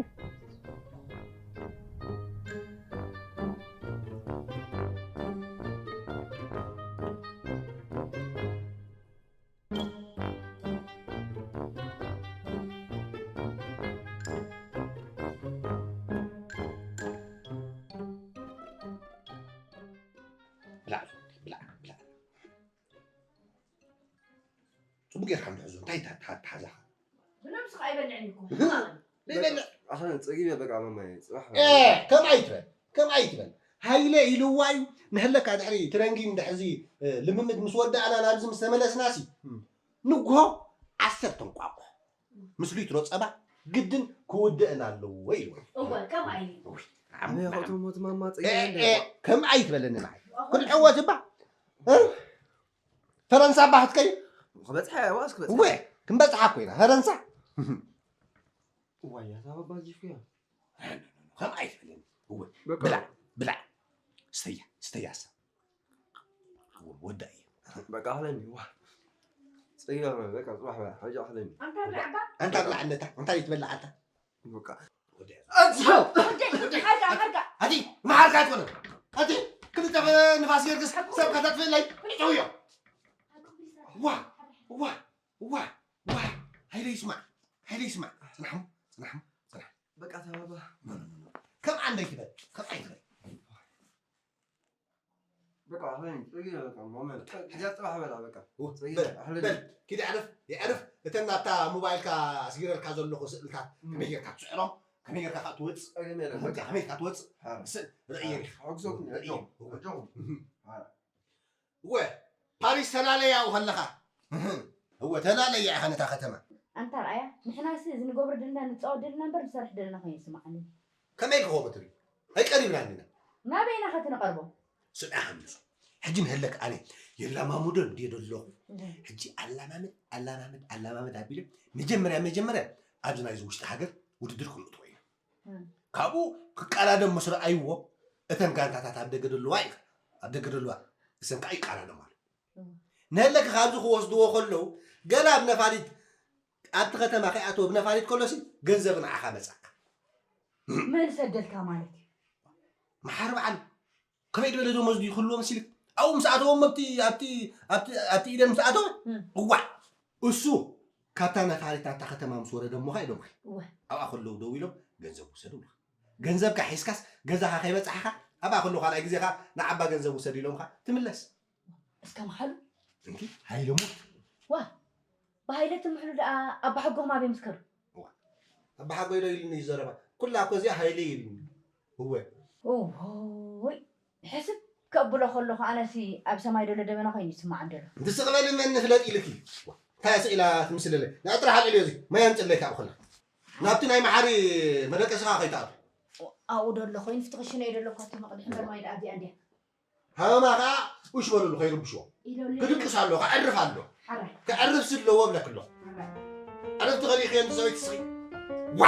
ብላዕ፣ ብላዕ፣ ብላዕ። ጽቡቅ ጌርካ እንድሕዞ፣ እንታይ እታ፣ እታ፣ እታ ሓዛኻ? ብነብስኻ ኣይበልዕን እኮ። ዘይበልዕ። ኣኸነ ጸጊበ በቃ ማማይ፣ ጽባሕ። ኤ፣ ከምኣ ኣይትበል፣ ከምኣ ኣይትበል። ሃይለ ኢልዋ እዩ፣ ንሕለካ ድሕሪ ትረንጊን ድሕዚ፣ እ፣ ልምምድ ምስ ወዳእና ናብዚ ምስ ተመለስናሲ፣ እም። ንግሆ ዓሰርተ እንቋቑሖ ምስ ሊትሮ ጸባ ግድን ክውድእን ኣለዎ ኢልዋ እዩ። እወ፣ ከምኣ ኢሉ። ውይ፣ ኣበይ ኣሞ-፣ ከእትዎ ሞት ማማ ኤ፣ ጸጊበ እንደ-፣ ኤ፣ ከምኣ ኣይትበለኒ ንዓይ። ኣኹ-፣ ክንዕወት እባ፣ እ? ፈረንሳ እባ ክትከይድ? ክበጽሐ፣ ዋስ ክበጽሐ። እወ፣ ክንበጽሓ እኮ ኢና፣ ፈረንሳ። እዋይ፣ ኣታ ባባ ጊፍኩ እያ። ከምኣ ኣይትበለኒ። እወ፣ በቃ። ብላዕ፣ ብላዕ። ስተያ፣ ስተያ፣ ስተያ፣ ስተያ። እወ፣ ወዳ እየ። በቃ፣ ኣኽለኒ፣ ዋ። ጸጊበ፣ በቃ፣ ጽባሕ በላ፣ ሕጂ ኣኽለኒ። ኣንታ ብላዕ እባ። ኣንታ ብላዕ፣ ኣንታ፣ ኣንታ ይትበላዕ፣ ኣንታ። በቃ። ወዲ፣ ሓርካ፣ ሓርካ። ኣቲ፣ መሓርካ ኣይኮነን። ኣቲ፣ ክልተ ንፋስ ጊዮርጊስ ሰብ ከተጥፍእለይ፣ ዕጨውዮ። ዋ፣ ዋ፣ ዋ፣ ዋ። ሃይለ ይስማዕ፣ ሃይለ ይስማዕ። ጽናሕሞ፣ ጽናሕሞ፣ ጽናሕ። በቃ ተባባ። ኖ፣ ኖ፣ ኖ፣ ኖ። ከም ዓንደይ ትበል፣ ከም ዓይ ትበል። በቃ፣ ኣኽለኒ፣ ጽጌ፣ በቃ፣ ማመን። እዛ ጽባሕ በላ፣ በቃ። ው፣ ጽጌ፣ በል፣ ኣኽለኒ። በል፣ ኪድ ኣዕርፍ፣ የዕርፍ። እተን ናብታ ሞባይልካ ኣስጊረልካ ዘለኹ ስእልታት እም። ከመይ ጌርካ ትስዕሮም? ከመይ ጌርካ ከኣ ትወጽእ? ጸገም የለን፣ በቃ፣ በቃ። ከመይ ጌርካ ትወጽእ? ሓ-፣ ስእ-፣ ርእየን ኢኻ። ኣሕግዘኩም፣ ርእየን። ኣጆኹም። እወ። ኣጆኹም። ሓ-፣ እወ፣ ፓሪስ ተላለያ ኣብኡ ከለኻ። እወ፣ ተላለያ ኢኻ ነታ ከተማ። ኣንታ ርኣያ፣ ንሕናሲ እዚ ንገብሮ ደለና፣ ንጻወት ደለና እምበር ንሰርሕ ደለና ኮይኑ ይስምዓኒ። ከመይ ክኸውን ትርኢ? ኣይቀሪብናን ኢና። ናበይና ከ ትንቐርቦ? ስምዒ ሃንጹ። ሕጂ ንህለክ ኣነ የላማሙዶ እንድየ ደለኹ። እህ። ሕጂ ኣላማምድ፣ ኣላማምድ፣ ኣላማምድ ኣቢለ መጀመርያ፣ መጀመርያ ኣብዚ ናይዚ ውሽጢ ሃገር ውድድር ክንእትዎ ኢና። እህ። ካብኡ ክቀዳደም ምስ ረኣይዎ፣ እተን ጋንታታት ኣብ ደገ ደለዋ ኢኻ፣ ኣብ ደገ ደለዋ፣ እሰን ከኣ ይቀዳደማ ኣሎ። እህ። ንህለክ ካብዚ ክወስድዎ ከለዉ፣ ገለ ኣብ ነፋሪት፣ ኣብቲ ከተማ ከይኣተወ ብነፋሪት ከሎሲ ገንዘብ ንዓኻ መጻካ። መን ሰደልካ ማለት እዩ? መሓሪ በዓል። ከመይ ዝበለ ደሞዝ ድዩ ክህልዎ መሲልክ? ኣብኡ ምስ ኣተዎም ኣብቲ፣ ኣብቲ፣ ኣብቲ፣ ኣብቲ ኢደን ምስ ኣተወ፣ እም። እዋዕ፣ እሱ ካብታ ነፋሪት ናብታ ከተማ ምስ ወረደ እሞ ኸኣ ኢሎምኺ። እወ። ኣብኣ ከለዉ ደው ኢሎም ገንዘብ ውሰዱ ይብሉኻ። ገንዘብካ ሒዝካስ ገዛኻ ከይበጻሕኻ ኣብኣ ከለዉ ካልኣይ ግዜ ኸኣ ንዓባ ገንዘብ ውሰድ ኢሎምኻ ትምለስ። እስከ መሓሉ። እንኪ፣ ሃይለ ሞት። ዋ፣ ብሃይለ ትምሕሉ ደኣ ኣባሓጎኹም ኣበይ ምስ ከዱ? ዋ፣ ኣባሓጎይ ዶ ኢሉኒ እዩ ዘረባ? ኩላ እኮ እዚኣ ሃይለ ኢሉኒ። እወ። ኦሆይ፣ ሕስብ ከብሎ ከለኹ ኣነሲ ኣብ ሰማይ ዘሎ ደበና ኮይኑ ይስምዓኒ ዘሎ። እንትስቕ በሊ መን ንፍለጥ ኢልኪ? እንታይ ስቕ ኢላ ትምስልለይ? ንዓ ጥራሕ ኣልዕልዮ እዚ። ማይ ኣምጽለይ ካብ ኹላ። ናብቲ ናይ መሓሪ መደቀሲ ኸኣ ከይትኣቱ። ኣብኡ ደሎ ኮይኑ፣ ፍቲ ክሽነ እዩ ደሎ እኳ እቲ መቕድሒ እምበር ማይ ደኣ እዚኣ እንድያ። ሃመማ ኸዓ ውሽ በልሉ ከይርብሽዎ። ኢሎለ። ክድቅስ ኣሎ፣ ከዕርፍ ኣሎ። ሓራይ። ከዕርፍ ስለዎ እብለክ ኣሎ። ሓራይ። ዕረፍቲ ከሊእኽዮ እንዲ ሰበይቲ ስኺ። ዋ!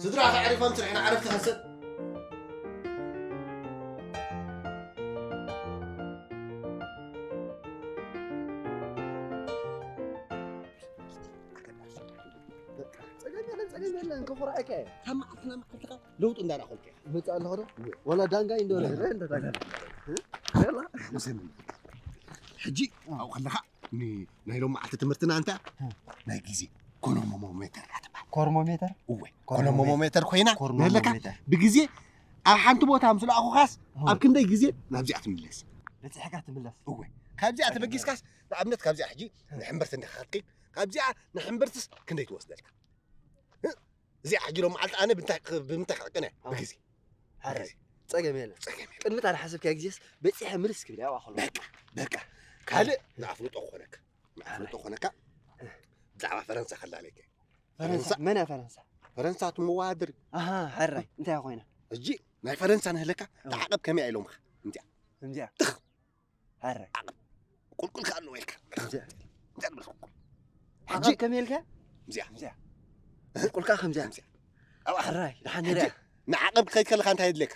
ስድራ ከዕሪፎም ስርሕና ዕረፍቲ ከንሰብ። ጸገም የለን፣ ጸገም የለን፣ ከኹርዓካ እየ። ካብ መዓልቲ ናብ መዓልቲ ኸዓ ለውጢ እንዳረኣኹልካ እየ። ይመጽእ ኣለኹ ዶ? ወላ ዳንጋ እንዶ ይላ። ለ-፣ እንተ ዳንጋ። እ? የላ። ወሰን። ሕጂ ኣብኡ ከለኻ ን-፣ ናይ ሎም መዓልቲ ትምህርትና እንተ እ። ናይ ግዜ ኮኖሞሞሜተር እያ ትበሃል። ኮርሞሜተር? እወ፣ ኮርሞሜተር። ኮኖሞሞሜተር ኮይና ኮርሞሞሜተር። ንህለካ ብግዜ ኣብ ሓንቲ ቦታ ምስ ለኣኹኻስ እ። ኣብ ክንደይ ግዜ ናብዚኣ ትምለስ? በጺሕካ ትምለስ። እወ፣ ካብዚኣ ተበጊስካስ ንኣብነት ካብዚኣ ሕጂ ንሕምብርቲ እንዲኻ ክትከይድ፣ ካብዚኣ ንሕምብርትስ ክንደይ ትወስደልካ? እ? እዚኣ ሕጂ ሎም መዓልቲ ኣነ ብምንታይ ክ-፣ ብምንታይ ክዕቅን እየ? ኣዎ። ብግዜ። ሓራይ። ብግዜ። ጸገም የለን። ጸገም የለን። ቅድሚ እታ ዝሓሰብካዮ ግዜስ በጺሐ ምልስ ክብል እየ ኣብኣ ከለኹ። በቃ፣ በቃ። ካልእ ንኣፍልጦ ክኾነካ፣ ንኣፍልጦ ክኾነካ፣ ብዛዕባ ፈረንሳ ከላለይከ። ፈረንሳ? ፈረንሳ? መን እያ ፈረንሳ? ፈረንሳ እቲ መዋድር። ኣሃ፣ ሕራይ፣ እንታይ ኮይና? ሕጂ ናይ ፈረንሳ ንህለካ፣ እ። ተዓቐብ ከመይ ኢሎምኻ? እንቲያ። እንቲያ። ትኽ። ሕራይ። ዓቐብ። ቁልቁል ከኣ ኣለዎ ኢልካ። እንቲያ። እንቲያ ትብል ቁልቁል። ሕጂ ዓቐብ ከመይ ኢልካ? እንዚኣ። እንዚኣ። ቁልቁል ከኣ ከምዚኣ። እንዚኣ። ኣብኣ። ሕራይ፣ ደሓን ሕጂ ንሪኣ። ንዓቐብ ክትከይድ ከለኻ እንታይ የድልየካ?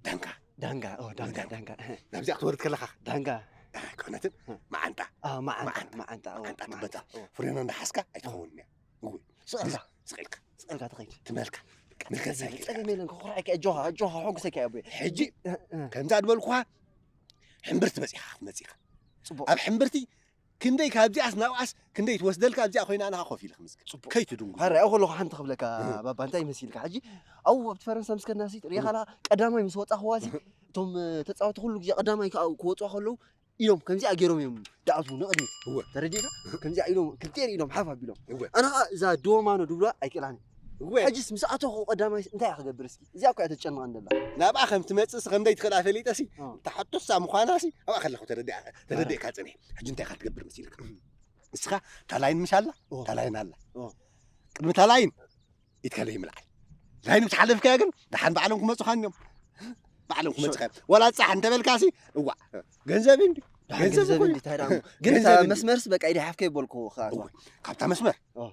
ዳንጋ። ዳንጋ፣ ኦ፣ ዳንጋ፣ ዳንጋ። ዳንጋ። ናብዚኣ ክትወርድ ከለኻ። ዳንጋ። ኣይኮነትን። እ። መዓንጣ። አ፣ መዓንጣ፣ መዓንጣ። መዓንጣ፣ ኦ፣ መዓንጣ መዓንጣ። ትበጣ። ኦ። ፍሬና እንዳሓዝካ ኣይትኸውን እያ። እወ። ስቕ ኢልካ። ስቕ ኢልካ። ስቕ ኢልካ ትኸይድ። ትመልካ። መልካ መልካ ትመልካ። ኣጆኻ፣ ኣጆኻ፣ ኣጆኻ፣ ሕጉሰካ እየ ኣቦይ። ሕጂ እ፣ እ። ከምዛ ዝበልኩኻ ሕምብርቲ በጺኻ ክትመጽእ ኢኻ። ጽቡቕ። ኣብ ሕምብርቲ ክንደይ ካብዚኣስ ናብኣስ ክንደይ ትወስደልካ ኣብዚኣ ኮይና ኣነኻ ኮፍ ኢለ ክምዝግብ። ጽቡቕ። ከይትድንጉ። ሃረ፣ ኣብኡ ከለኹ ሓንቲ ክብለካ እህ። ባባ፣ እንታይ መሲልካ? ሕጂ ኣብኡ ኣብቲ ፈረንሳ ምስ ከድናሲ ሪኢኻ ኣለኻ፣ ቀዳማይ ምስ ወጻኽዋሲ፣ እቶም፣ እ፣ ተጻወትቲ ኩሉ ግዜ ቀዳማይ ክኣ-፣ ክወጹ ከለዉ ኢሎም ከምዚኣ ገይሮም እዮም ዝኣትዉ ንቕድሚት። እወ። ተረዲእካ? ከምዚኣ ኢሎም ክልቲኤን ኢሎም ሓፍ ኣቢሎም። እወ። ኣነ ኸኣ እዛ ድወማኖ ድብሉዋ ኣይክእላን እየ። እወ። ሕጂስ ምስ ኣተኹ ቀዳማይ እንታይ እየ ክገብር እስኪ? እዚኣ እኮ እያ ተጨንቐን ዘላ። ናብኣ ከም ትመጽእሲ ከም ዘይትኽእላ ፈሊጠሲ፣ እ። እታ ሕቶሳ ምዃናሲ ኣብኣ ከለኹ ተረዲኣ-፣ ተረዲእካ ጽኒሕ። ሕጂ እንታይ ኢኻ ትገብር መሲልካ? እም። ንስኻ እታ ላይን ምሽ ኣላ? ኦ። እታ ላይን ኣላ። ኦ። ቅድሚ እታ ላይን ኢድካ ለይምልዓል። ላይን ምስ ሓለፍካያ ግን ደሓን ባዕሎም ክመጹኻ እዮም። ባዕሎም ክመጹኻ እዮም። ዋላ ጻሕ እንተበልካሲ፣ እዋእ፣ ገንዘብ እንዲ። ደሓን ገንዘብ ገንዘብ እኮ እዩ። እንዲ፣ እንታይ ደኣ እሞ። ግን እታ ገንዘብ እንዲ። መስመርስ በቃ ኢደ ሓፍ ከይበልኩ ከኣ እዋ፣ ካብታ መስመር። ኦ።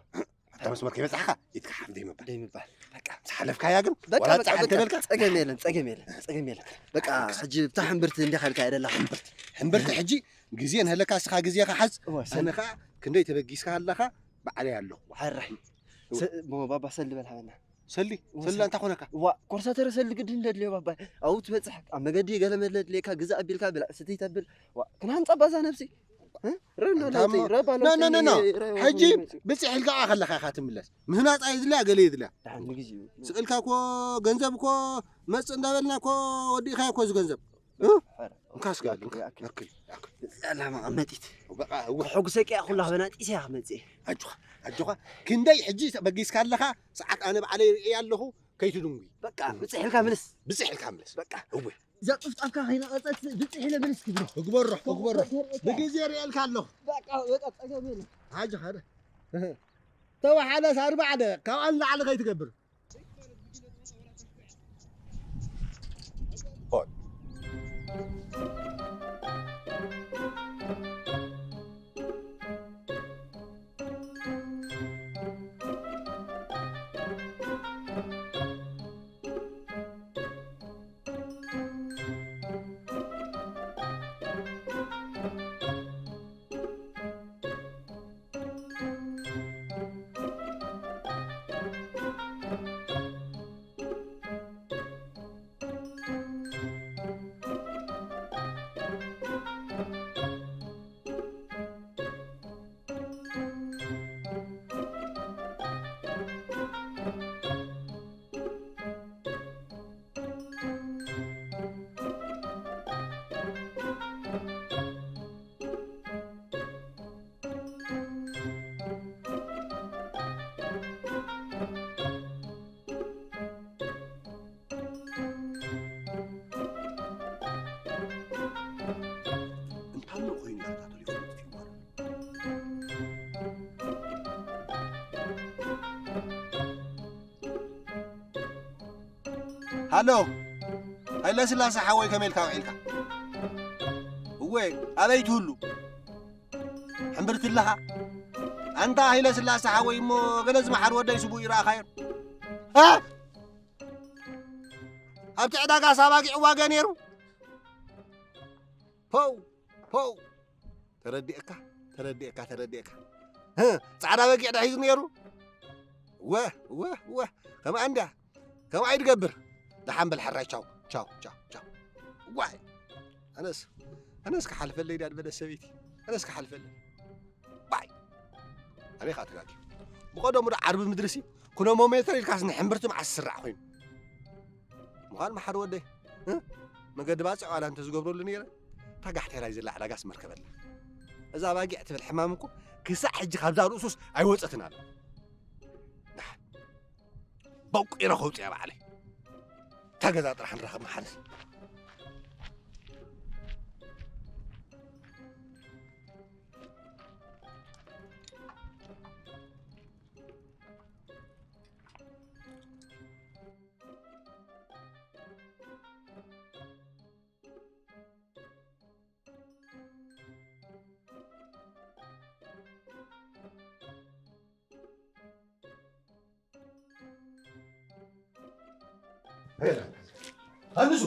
ካብታ መስመር ከይበጻሕካ ኢድካ ሓፍ ደይምባል። ደይምባል። በቃ። ምስ ሓለፍካያ ግን በቃ፣ ዋላ በቃ፣ ጻሕ በቃ። እንተበልካ ጸገም የለን፣ ጸገም የለን፣ ጸገም የለን። በቃ፣ ሕጂ ብታ ሕምብርቲ እንዲኻ ኢልካ የደላ። ሕምብርቲ። ሕምብርቲ ሕጂ ግዜ ንህለካ፣ እስኻ ግዜኻ ሓዝ። እዋ፣ ሰል- ኣነ ኸኣ ክንደይ ተበጊስካ ኣለኻ፣ ባዕለይ ኣለኹ። ሕራይ። እዋ። ሰ-፣ ሞ ባባ ሰሊ በል ሃበና። ሰሊ? እዋ፣ ሰሊ ሰሊ። ኣንታ ኮነካ? እዋ፣ ኮርሳተረ ሰሊ ግድን ደድልዮ ባባ። ኣብኡ ትበጽሕ፣ ኣብ መገዲ ገለ መለ ድልየካ ግዛእ ኣቢልካ ብላዕ ስትይ ተብል። እዋ፣ ክንሃንጻ ባዛ ነብሲ። እ? ረኖ ኣንታ ለውጢ፣ እሞ፣ ረባ ኖ፣ ለውጢ፣ ኖ፣ ኖ፣ ኖ። ረ-፣ ሕጂ ረባ ብጽሕ ኢልካ ከለኻ ኢኻ ትምለስ። ምህናጽ ኣየድልያ፣ ገለ የድልያ። ደሓን ንግዜኡ። ስቕ ኢልካ እኮ ገንዘብ እኮ መጽእ እንዳበልና እኮ ወዲእካዮ እኮ እዚ ገንዘብ። እ? ሓረ። እንካ እስከ በል፣ እንካ። ይኣክል። ይኣክል፣ ይኣክል። እዛ መቐመጢት። በቃ፣ እወ። ሕጉሰኪ እያ፣ ኩላ በናጢስ እያ ክመጽእ። ኣጆኻ፣ ኣጆኻ። ክንደይ ሕጂ በጊስካ ኣለኻ፣ ሰዓት ኣነ ባዕለይ ርእየ ኣለኹ፣ ከይትድንጉ። በቃ፣ ብጽሕ ኢልካ ምልስ። ብጽሕ ኢልካ ምልስ። በቃ። እወ። እዛ ጥፍጣፍካ ከይነቐጸት ብጽሕ ኢለ ምልስ ክብሎ። እግበሮ፣ እግበሮ። ብግዜ ርእየልካ ኣለኹ። በቃ፣ በቃ፣ ጸገም የለን። ኣጆኻ፣ ደ። ተወሓለስ ኣርባዕተ፣ ካብኣ ንላዕሊ ከይትገብር። እንታይ ኮይኑ ይከታተሉ ይፈልጡ እዩ ማለት። ሃሎ፣ ሃይለ ስላሴ ሓወይ፣ ከመይ ኢልካ ውዒልካ? እወ፣ ኣበይ ትህሉ? ሕምብርቲ ኣለኻ? ኣንታ ሃይለ ስላሴ ሓወይ፣ እሞ ገለ ዝመሓር ወደይ ስቡእ ይረኣኻዮ? እ? ኣብቲ ዕዳጋ ሳባጊዕ ዋጋ ነይሩ? ፖው፣ ፖው። ተረዲእካ፣ ተረዲእካ፣ ተረዲእካ። ህ፣ ጻዕዳ በጊዕ ዶ ሒዙ ነይሩ? ወ፣ ወ፣ ወ። ከምኣ እንድያ። ከምኣ እዩ ዝገብር። ደሓን በል ሕራይ፣ ቻው፣ ቻው፣ ቻው፣ ቻው። ዋይ። ኣነስ፣ ኣነስ ክሓልፈለይ ድያ ዝበለ ሰበይቲ። ኣነስ ክሓልፈለይ። ባይ። ኣበይ ኸኣ ተጋግዩ? ብቐደሙ ዶ ዓርቢ ምድርሲ ኩኖሞሜተር ኢልካስ ንሕምብርቲ መዓስ ዝስራዕ ኮይኑ? ምዃን መሓሪ ወደይ፣ እ? መገዲ ባጽዕ ዋላ እንተ ዝገብረሉ ነይረ፣ እታ ጋሕቴላይ ዘላ ዕዳጋስ መርከበላ። እዛ ኣባጊዕ ትብል ሕማም እኮ ክሳዕ ሕጂ ካብዛ ርእሱስ ኣይወጸትን ኣላ። ደሓን በቂረ ከውጽያ ባዕለይ። እታ ገዛ ጥራሕ ንራኸብ መሓርስ። ሃንሱ፣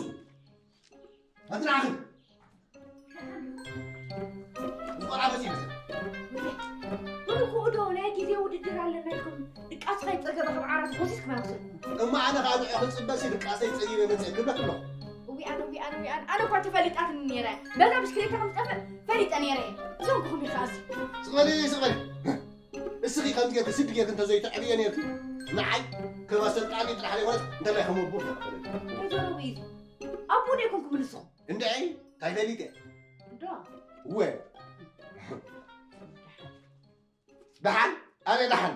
ኣንቲ ንዓኺ። ቆልዓ መጺኡ። ብልክኡ ዶ ናይ ግዜ ውድድር ኣለና ኢልኩም ድቃስኻ ይጸገበ ካብ ዓራት ጎሲስኩም ኣይወሰድኩም። እማ ኣነ ኸኣ ንዕኺ ክጽበሲ ድቃሰይ ጸጊበ መጸ ክብለኪ ኣለኹ። እዊ ኣነ፣ እዊ ኣነ፣ እዊ ኣነ፣ ኣነ እኳ ተፈሊጣትኒ ነይረ። በዛ ብሽክሌታ ከም ዝጠፍእ ፈሊጠ ነይረ እየ። እዞም ክኹም ኢኻ እዚ። ስቕ በሊ፣ ስቕ በሊ። እስኺ ከምዚ ጌርኪ ስዲ ጌርኪ እንተዘይተዕብዮ ኔርኪ፣ ንዓይ ከም ኣሰልጣኒ ጥራሕ ዘይኮነስ እንተላይ ከም ኣቦ ምተቐበለኒ። ተዘረቡ እዩ። ኣቦ ዶ ኣይኮንኩምን ንስኹም? እንድዒ፣ እንታይ ፈሊጠ? ዶ? እወ። ደሓን? ኣበይ ደሓን?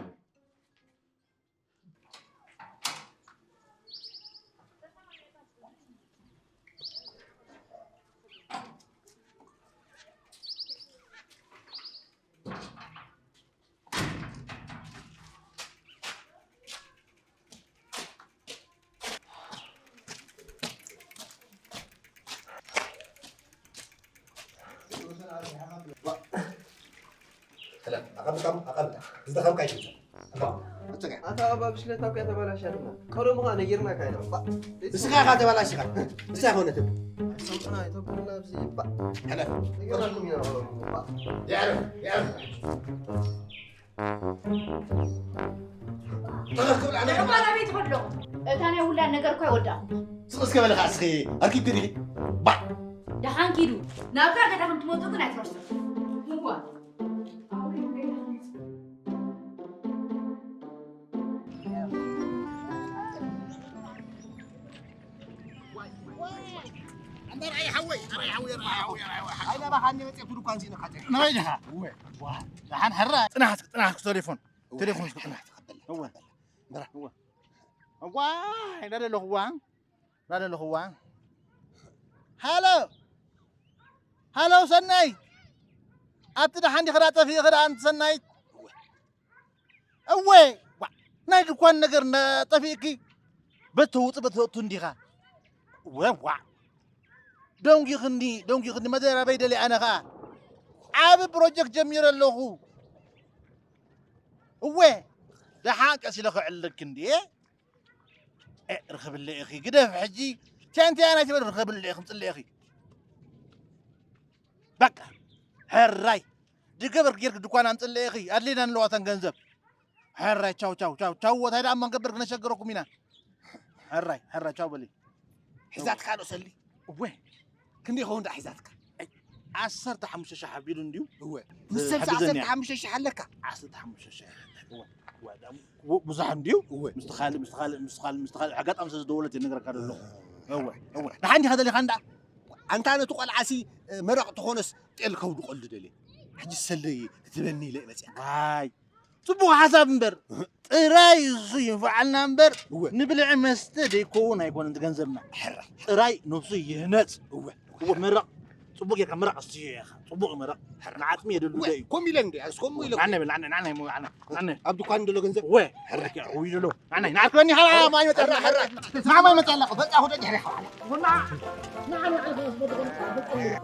ሰላም፣ ኣቐብልካ፣ ኣቐብል። ዝደኸምካ ኣይትምጻእ። ኣባ፣ ኣጸጋ። ኣታ ኣባ ብሽክለታ እኮ እያ ተባላሽያ ድማ። ቀደሙ ኸኣ ነጊርናካ ኢና። ባ፣ እስኻ ኢኻ ተባላሽኻ። ንሳ ኣይኮነትን። ሰምዕና፣ ይተኩርና ኣብዚ። ባ፣ ሕለፍ። ነጊርናኩም ኢና ቀደሙ። ባ። የዕረፍ፣ የዕረፍ። ተኸክብል ኣነ። ንዕቋር ኣበይ ትኸዶ? እታ ናይ ውላድ ነገር እኮ ኣይወዳእኹን። ስቕ እስከ በሊ ኸዓ እስኺ፣ ኣርኪብኪ ዲኺ? ባዕ! ደሓን ኪዱ። ናብታ ገዛ ከም ትመጹ ግን ኣይትረስዑ። እዋ። ኣንታ ርኣይ ሓወይ፣ ርኣይ ሓወይ፣ ርኣይ ሓወይ፣ ርኣይ ሓወይ። ኣይና ባኻኒ መጽእ ድኳን ሲነ ካጨ። ንበይ ዲኻ? እወ። ዋ፣ ደሓን ሕራ። ጽናሕ እስኪ፣ ጽናሕ እስኪ ቴሌፎን። እወ። ቴሌፎን እስኪ ጽናሕ። ተቐበል፣ እወ። ተቐበል። ምራ። እወ። እዋ፣ ኢለ ደለኹዋ። ኢለ ደለኹዋ። ሃሎ። ሃሎ ሰናይት። ኣብቲ ደሓን ዲኺ ደኣ ጠፊእኺ ደኣ ኣንቲ ሰናይት? እወ። እወ፣ ዋ፣ ናይ ድኳን ነገር እንዳጠፊእኪ፣ በተውጽ በተወቱ እንዲኻ። እወ፣ ዋ። ደንጊኽኒ፣ ደንጊኽኒ፣ መደራበይ ደልየ ኣነ ኸኣ። ዓቢ ፕሮጀክት ጀሚረ ኣለኹ። እወ፣ ደሓን ቀስ ኢለ ክዕልለኪ እንድየ። ኤ፣ ርኸብለ ኢኺ፣ ግደፍ ሕጂ። ቲያን ቲያን ኣይትበል፣ ርኸብለ ኢኺ፣ ምጽለ ኢኺ። በቃ፣ ሕራይ። ድገበር ጌርክ ድኳን ኣምጽለ ኢኺ፣ ኣድሊና ኣለዋ እተን ገንዘብ። ሕራይ፣ ቻው፣ ቻው፣ ቻው፣ ቻው፣ ወታይ ደኣ እማ ንገብር ክነሸግረኩም ኢና። ሕራይ፣ ሕራይ፣ ቻው በሊ። ሒዛትካ ዶ ሰሊ? እወ። ክንደይ ይኸውን ደኣ ሒዛትካ? ኣይ፣ ዓሰርተ ሓሙሽተ ሺሕ ኣቢሉ እንድዩ። እወ። ብ-፣ ምስ ሰልሳ ሓግዘኒ እያ። ዓሰርተ ሓሙሽተ ሺሕ ኣለካ? ዓሰርተ ሓሙሽተ ሺሕ። እወ፣ እወ፣ ደኣ ቡ-፣ ብዙሕ እንድዩ። እወ። ምስቲ ካልእ፣ ምስቲ ካልእ፣ ምስቲ ካልእ፣ ምስቲ ካልእ ኣጋጣሚ ስለ ዝደወለት እየ ዝነግረካ ዘለኹ። እወ፣ እወ። ደሓን ዲኻ ደሊኻ እንዳ? ኣንታ ነቲ ቆልዓሲ፣ መረቕ ተኾነስ ጤል ከውድቐሉ ደልየ። ሕጂ ሰለይ ክትበኒ ኢለ እየ መጺኣ። ዋይ፣ ጽቡቕ ሓሳብ እምበር፣ ጥራይ እሱ ይንፈዓልና እምበር፣ እወ። ንብልዒ መስተ ደይከውን ኣይኮነን እቲ ገንዘብና። ሕራይ። ጥራይ ነብሱ ይህነጽ። እወ። እወ፣ መረቕ፣ ጽቡቕ ጌርካ መረቕ ኣስትዮ ኢኻ። ጽቡቕ መረቕ። ሕራይ። ንዓጽሚ የደሉ እወ፣ ዶ እዩ? ከምኡ ኢለ እንደ፣ ኣስ ከምኡ ኢለ። ንዓና በል፣ ንዓና፣ ንዓና፣ ንዓና። ኣብ ድኳን ዘሎ ገንዘብ። እወ። ሕራይ። ሕራይ፣ ውይ ዘሎ። ንዓና፣ ንዓና፣ ንዓና፣ ሕራይ፣ ሕራይ። ንዓና፣ ንዓና፣ ንዓና፣ ንዓና፣ ንዓና።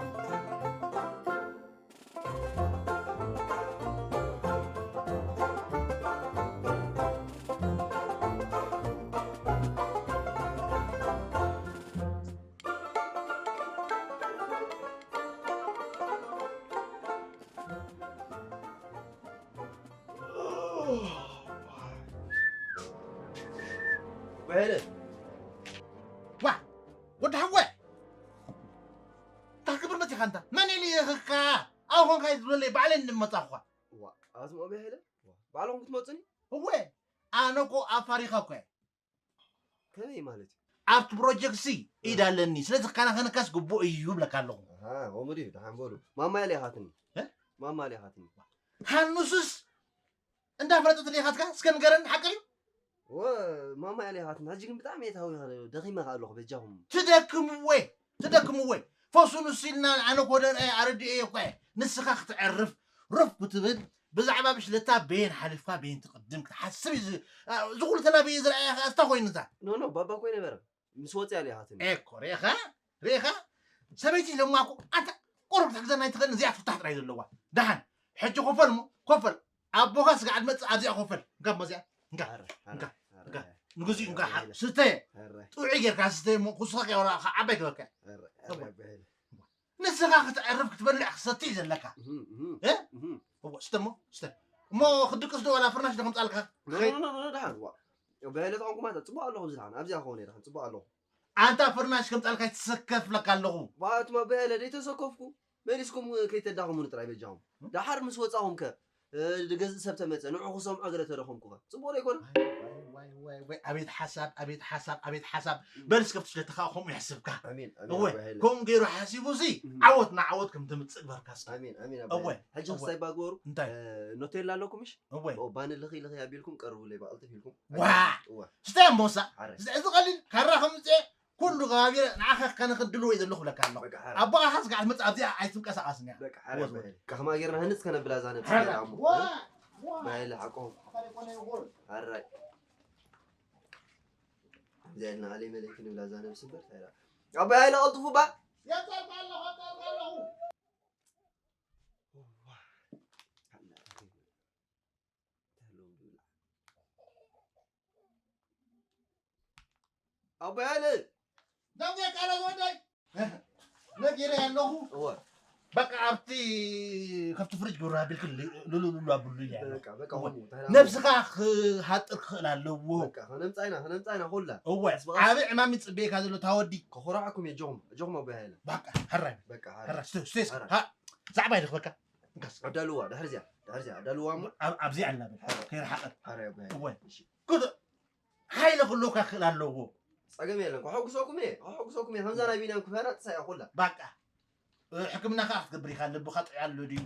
በሄለ። ዋ፣ ወዲ ሓወ። እንታይ ክብር መጺኻ እንታ? መን ኢሉ ይኽካ? ኣብ ኾንካ እዩ ዝብለለይ፣ ባዕለይ እንድመጻኹኻ። ዋ፣ ኣዝምኦ በሄለ። ዋ፣ ባዕልኹም ክትመጹኒ? እወ፣ ኣነ እኮ ኣፋሪኻ እኮ እየ። ከመይ ማለት እዩ? ኣብቲ ፕሮጀክትሲ ኢድ ኣለኒ፣ ስለዚ ክከናኸነካስ ግቡእ እዩ እብለካ ኣለኹ። ኣሃ፣ ከምኡ ድዩ? ደሓን በሉ። ማማ እያ ልኢኻትኒ። እ? ማማ እያ ልኢኻትኒ። ሃኑስስ እንዳፈለጠት ልኢኻትካ? እስከ ንገረኒ፣ ሓቂ ድዩ? ወ-፣ ማማ እያ ልኢኻትኒ። ሕጂ ግን ብጣዕሚ እየ ተሃዊኸ፣ ደኺመ ከኣ ኣለኹ፣ በጃኹም። ትደክም ወይ? ትደክም ወይ? ፈሱ ንሱ ኢልና ኣነ ኮደርኤ ኣረድኤ እኮ እየ። ንስኻ ክትዕርፍ፣ ሩፍ ክትብል፣ ብዛዕባ ብሽለታ በየን ሓሊፍካ በየን ትቕድም ክትሓስብ እዩ ዝ-፣ አ፣ እዚ ኩሉ ተላብየ ዝረኣየ ከኣ እንታይ ኮይኑ እዛ? ኖ፣ ኖ፣ ባባ እኮ ኣይነበረን። ምስ ወጽያ እያ ሃትኒ። ኤኮ፣ ርኢኻ? ርኢኻ? ሰበይቲ ኢሎማ እኮ፣ ኣንታ ቁሩብ ክትሕግዘና ኣይትኽእልን? እዚኣ ትፍታሕ ጥራይ ዘለዋ። ደሓን፣ ሕጂ ኮፈል እሞ፣ ኮፈል። ኣቦኻ ስጋዕ ትመጽእ ኣብዚኣ ኮፈል። እንካ እሞ እዚኣ፣ እንካ፣ ኣረ፣ ኣረ፣ እንካ፣ ኣረ። እንካ። ንግዚኡ እንካ ስተ ጥዑይ ጌርካ ስተ እሞ ኩስኻ ከይወራእካ ዓባይ ክበካ። ንስኻ ክትዕርፍ ክትበልዕ ክትሰቲ እዩ ዘለካ። እሞ ስተ እሞ ስተ እሞ ክትድቅስ ዶ ዋላ ፍርናሽ ዶ ከምፃልካ? ብሃይለ ተቐንኩማታ ፅቡቅ ኣለኹ ዝድሓን ኣብዚኣ ከኾነ ድሓን ፅቡቅ ኣለኹ። ኣንታ ፍርናሽ ከምፃልካ ይትሰከፍለካ ኣለኹ። ባትማ ብሃይለ ደይተሰከፍኩ። መሊስኩም ከይተዳኽሙኒ ጥራይ በጃኹም። ደሓር ምስ ወጻኹም ከ ገዝእ ሰብ ተመጸ ንዑ ክሰምዖ ገለ ተደኸምኩ ከ ጽቡቕ ዶ ኣይኮነ? ኣቤት ሓሳብ ኣቤት ሓሳብ ኣቤት ሓሳብ። በል እስከ ፍትሽ ለተኻ ከምኡ ይሕስብካ። ኣሜን ኣሜን እወ ኣባ ሃይለ። ከምኡ ገይሩ ሓሲቡ ሲ ዓወት ንዓወት ከም ተምጽእ ግበርካ እስከ። ኣሜን ኣሜን ኣባ እወ፣ ሃይለ። ሕጂ እወ። ክሳይ ባግበሩ እንታይ? ኖቴላ ኣለኩም ምሽ? እወ። ባኒ ልኺ ልኺ ኣቢልኩም ቀርቡለይ ብቐልጥፍ ኢልኩም። ዋ! እወ። ስታይ ኣንበሳ። ሓረ። እዚ ቀሊል ካራ ከምጽእ ኩሉ ከባቢ ንዓኻ ከነኽድልዎ እዩ ዘለኹ ብለካ ኣለኹ። ኣቦኻ ሓዝ ከዓ ትመፅእ ኣብዚኣ ኣይትንቀሳቐስን እያ። ከማ ጌርና ህንፅ ከነብላ እዛ ነብሲ ገይራ እሞ። ባይለ ሓቆም። ኣራይ። እዚኣ ኢልና ኣለይ መለይ ክንብላ እዛ ነብሲ እምበር እንታይ ኢላ? ኣቦይ ሃይለ ቀልጥፉ ባ። ኣቦይ ሃይለ ደንጌ ቃለ ዝወደይ ነጊረ ኣለኹ። እወ። በቃ ኣብቲ ከብቲ ፍሪጅ ግብረ ኣቢልክ ልሉሉሉ ኣብሉ ኢለ ኣለኹ። በቃ በቃ እወ። ሆኑ ተራ። ነብስኻ ክሃጥር ክኽእል ኣለዎ። በቃ ከነምጻ ኢና ከነምጻ ኢና ኩላ። እወ። ቀስ በቀስ። ዓቢ ዕማም ይጽበየካ ዘሎ ታወዲ። ከኾራዕኩም እየ ጆኹም ጆኹም ኣቦይ ሃይለ። በቃ ሕራይ። በቃ ሕራይ። ሕራይ። ስተ ስተ ስተ። ሕራይ። ዛዕባ ይልኽበካ። እንካስ። ኣዳልዋ ድሕሪ እዚኣ ድሕሪ እዚኣ ኣዳልዋ እሞ። ኣብ ኣብዚ ኣላ በል። ከይረሓቐት። ሕራይ ኣቦይ ሃይለ። እወ። እሺ። ኩሉ ሓይለ ክህልወካ ክኽእል ኣለዎ። ጸገም የለን ከሐጉሰኩም እየ ከሐጉሰኩም እየ ከምዛ ናይ ቢንያም ክፈራ ጥሳ እያ ኩላ። ባቃ ሕክምና ከዓ ክትገብር ኢኻ ልብኻ ጥዑይ ኣሎ ድዩ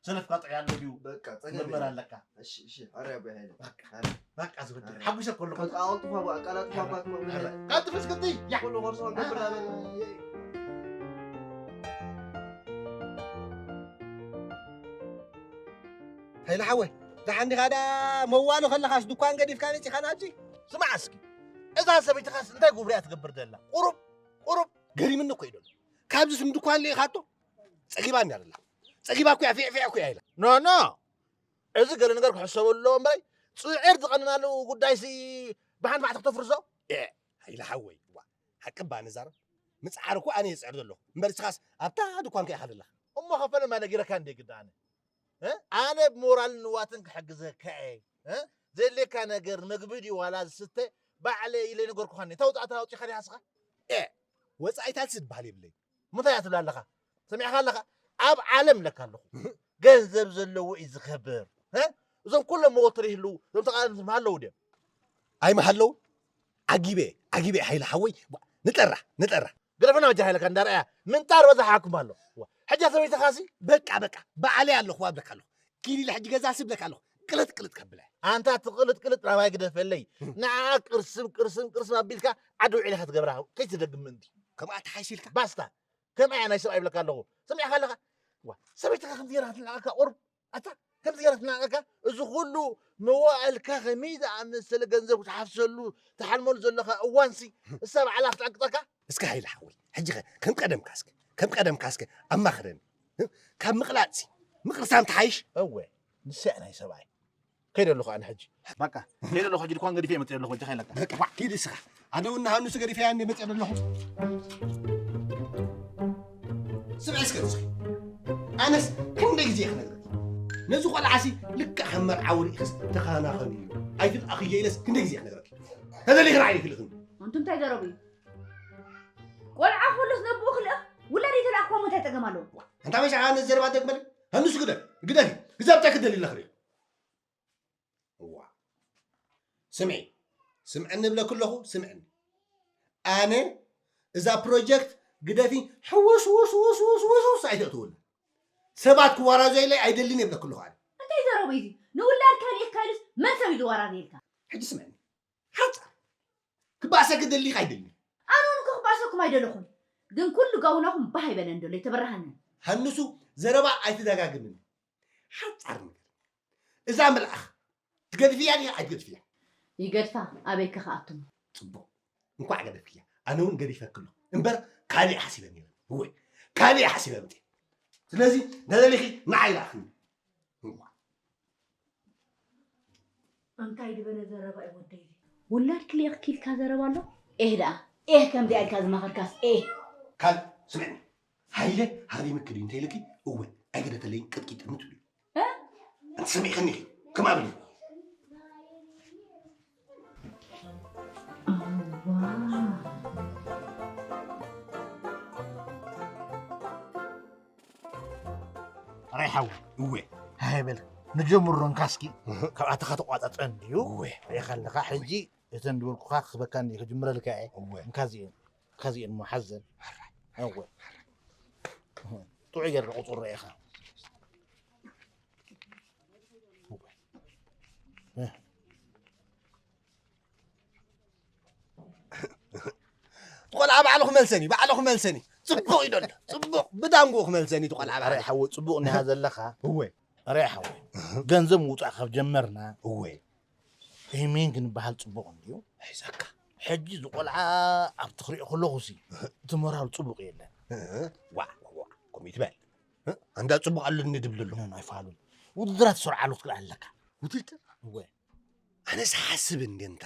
ሰለፍካ ጥዑይ ኣሎ ድዩ በቃ ጸገም ምርመራ የለን። ኣለካ። እሺ እሺ ኣረ ኣቦይ ሃይለ በቃ ኣረ በቃ ዝወደ ኣረ። ሓጉሰ ከሎ ከም ኣቀላጥፋ ኣቀላጥፋ ኣባት መብለ ኣረ። ካብ ትፍስክቲ ያ ኩሉ ቆርሶ ገብር ኣበል ሃይለ ሓወይ ደሓን ዲኻ ዳ መዋሉ ከለኻስ ድኳን ገዲፍካ መፂኻ ናብዚ ስማዕ እስኪ እዛ ሰበይትኻስ እንታይ ጉብርያ ትገብር ዘላ ቁሩብ ቁሩብ ገሪምኒ እኮ እዩ ዘሎ ካብዚስ ንድኳን ልኢኻቶ ፀጊባኒ ኣላ ፀጊባ እኮ እያ ፊዕፊዕ እኮ እያ ኢላ ኖ ኖ እዚ ገለ ነገር ክሕሰበሉ ኣለዎ እምበረይ ፅዒር ዝቐንናሉ ጉዳይሲ ብሓንቲ ማዕቲ ክተፍርሶ ሃይለ ሓወይ ሓቂ እባ ንዛረብ ምፅዓር እኮ ኣነ የፅዕር ዘለኹ እምበር እስኻስ ኣብታ ድኳንካ ኢኻ ዘለኻ እሞ ከፈለ ማለ ጊረካ እንደ ግዳ ኣነ ኣነ ብሞራልን ንዋትን ክሕግዘካ እየ ዘድልየካ ነገር ምግቢ ድዩ ዋላ ዝስተ ባዕለ ኢለ ነገርኩኻኒ እንታይ ውፃእታ ኣውፂኻ ዲኻ ስኻ ወፃኢታት ዝበሃል የብለይ ምንታይ እያ ትብል ኣለኻ ሰሚዕኻ ኣለኻ ኣብ ዓለም ለካ ኣለኹ ገንዘብ ዘለዎ እዩ ዝኸብር እዞም ኩሎም መወትር ይህልው እዞም ተቃለምቲ ምሃለዉ ድዮም ኣይምሃለውን ዓጊበ ዓጊበ ሓይለ ሓወይ ንጠራ ንጠራ ግደፈና በጃ ሓይለካ እንዳርኣያ ምንጣር በዛሓኩም ኣሎ ሕጂ ሰበይትኻሲ በቃ በቃ በዓለይ ኣለኹዋ ብለካ ኣለኹ ኪድ ኢለ ሕጂ ገዛ ስብለካ ኣለኹ ቅልጥ ቅልጥ ከብለ ኣንታ ትቕልጥ ቅልጥ ናባይ ግደፈለይ ንዓ ቅርስም ቅርስም ቅርስም ኣቢልካ ዓዲ ውዒልካ ትገብራ ከይትደግም ምእንቲ ከምኣ ተሓይሽ ኢልካ ባስታ ከምኣ እያ ናይ ሰብኣይ ይብለካ ኣለኹ ሰሚዕካ ኣለኻ ሰበይትኻ ከምዚ ገይራ ክትንዕቀካ ቁርብ ኣታ ከምዚ ገይራ ትናቀካ እዚ ኩሉ መዋእልካ ከመይ ዝኣመሰለ ገንዘብ ክትሓፍሰሉ ትሓልመሉ ዘለኻ እዋንሲ እሳ ባዕላ ክትዕቅጠካ እስከ ሃይለ ሓወይ ሕጂ ኸ ከም ቀደምካ እስከ ከም ቀደምካ እስከ ኣማኽረኒ ካብ ምቕላጥሲ ምቕርሳም ትሓይሽ እወ ንስያ ናይ ሰብኣይ ከይደ ኣለኹ ኣነ ሕጂ በቃ ከይደ ኣለኹ ሕጂ ድኳን ገዲፈ መፅእ ኣለኹ በጃ ከይለካ በቃ ኪድ እስኻ ኣነ እውን ንሃኑስ ገዲፈያ እንደ መፅእ ኣለኹ ስምዒ እስከ እስኪ ኣነስ ክንደይ ግዜ ክነግረኪ ነዚ ቆልዓሲ ልክዕ ከም መርዓዊ ርኢኽስ ተኸናኸኑ እዩ ኣይትልኣኽዮ ኢለስ ክንደይ ግዜ ክነግረኪ ተደሊኽን ዓይኒ ክልኽን ኣንቱ እንታይ ዘረቡ እዩ ቆልዓ ከሎስ ነብኡ ክልእኽ ውላድ ይተላእኽዎ እንታይ ጸገም ኣለዎ ኣንታ መሻ ኣነ ዘረባ ደግመል ኣንሱ ግደል ግደል ግዛብታ ክደል ኢላ ክሪኦ እዋ ስምዒ ስምዕኒ እብለኪ ኣለኹ ስምዕኒ ኣነ እዛ ፕሮጀክት ግደፊ ሕውስ ውስ ውስ ውስ ውስ ውስ ኣይተእትውላ ሰባት ክዋራዘይለይ ኣይደልን የብለኪ ኣለኹ ኣነ እንታይ ዘረቡ እዩ ንውላድካ ርኢኽካ ኢሉስ መን ሰብ እዩ ዝዋራዘየልካ ሕጂ ስምዕኒ ሓፃር ክባእሰኪ ደሊኻ ኣይደልን ኣነ እውን እኮ ክባእሰኩም ኣይደለኹን ግን ኩሉ ጋውናኹም ባህ ኣይበለን ደሎ ኣይተበራሃንን ሃንሱ ዘረባ ኣይትደጋግምኒ ሓፃር ነገር እዛ መልኣኽ ትገድፍያ ድያ ኣይትገድፍያ ይገድፋ ኣበይ ከኽኣቱም ፅቡቕ እንኳዕ ገደፍክያ ኣነ እውን ገዲፈክሎ እምበር ካሊእ ሓሲበ ነይረ እወ ካሊእ ሓሲበ ምፅ ስለዚ ነደሊኺ ንዓይ ላእኽኒ እንኳዕ እንታይ ዝበለ ዘረባ እዩ ወደይ ውላድ ክልኤ ክኪልካ ዘረባ ኣሎ። ኤህ ደኣ ኤህ ከምዚኣ ኢልካ ዝመኸርካስ ኤህ። ካል ስምዕኒ። ሃይለ ሃሪምክ ድዩ እንተኢልኪ፣ እወ ኣይገደፈለይን ቅጥቂጥኒ ትብሊ። እ? ኣንቲ ሰሚዕክኒ ኢኺ፣ ከም ኣብኒ። ኣራይ ሓወይ። እወ። ሃይ በል፣ ንጀምሮ እንካስኪ። እህ። ካብ ኣተኻ ተቋጻጸን ድዩ? እወ። ሪእኻ ኣለኻ፣ ሕጂ እተን ዝበልኩኻ ክህበካ እንዲ ክጅምረልካ እየ። እወ። እንካዚኤን፣ እንካዚኤን እሞ ሓዘን። ኣራይ። እወ። ጥዑይ ጌርካ ቁጽሮ ኢኻ። እወ። እህ። ቆልዓ ባዕሉ ክመልሰኒ፣ ባዕሉ ክመልሰኒ። ጽቡቕ እዩ ደሎ። ጽቡቕ ብዳንጎ ክመልሰኒ እቲ ቆልዓ ኣረ ባዕሉ። ሓወ ጽቡቕ እንዲኻ ዘለኻ። እወ። ኣረ ሓወ። ገንዘብ ምውጻእ ካብ ጀመርና። እወ። ፔሜን ክንበሃል ጽቡቕ እንድዩ። ሒዘካ። ሕጂ እዚ ቆልዓ ኣብ ትኽሪኦ ከለኹ ሲ እቲ ሞራል ጽቡቕ የለን። ዋ፣ ዋ፣ ዋ፣ ከምኡ ይትበል። እ? ኣንዳ ጽቡቕ ኣለኒ ድብል ኣሎ። ኖ፣ ኖ፣ ኣይፋሉን። ውድድራት ትሰርዓሉ ክትክእል ኣለካ። ውድድር? እወ። ኣነ ዝሓስብ እንደ እንታ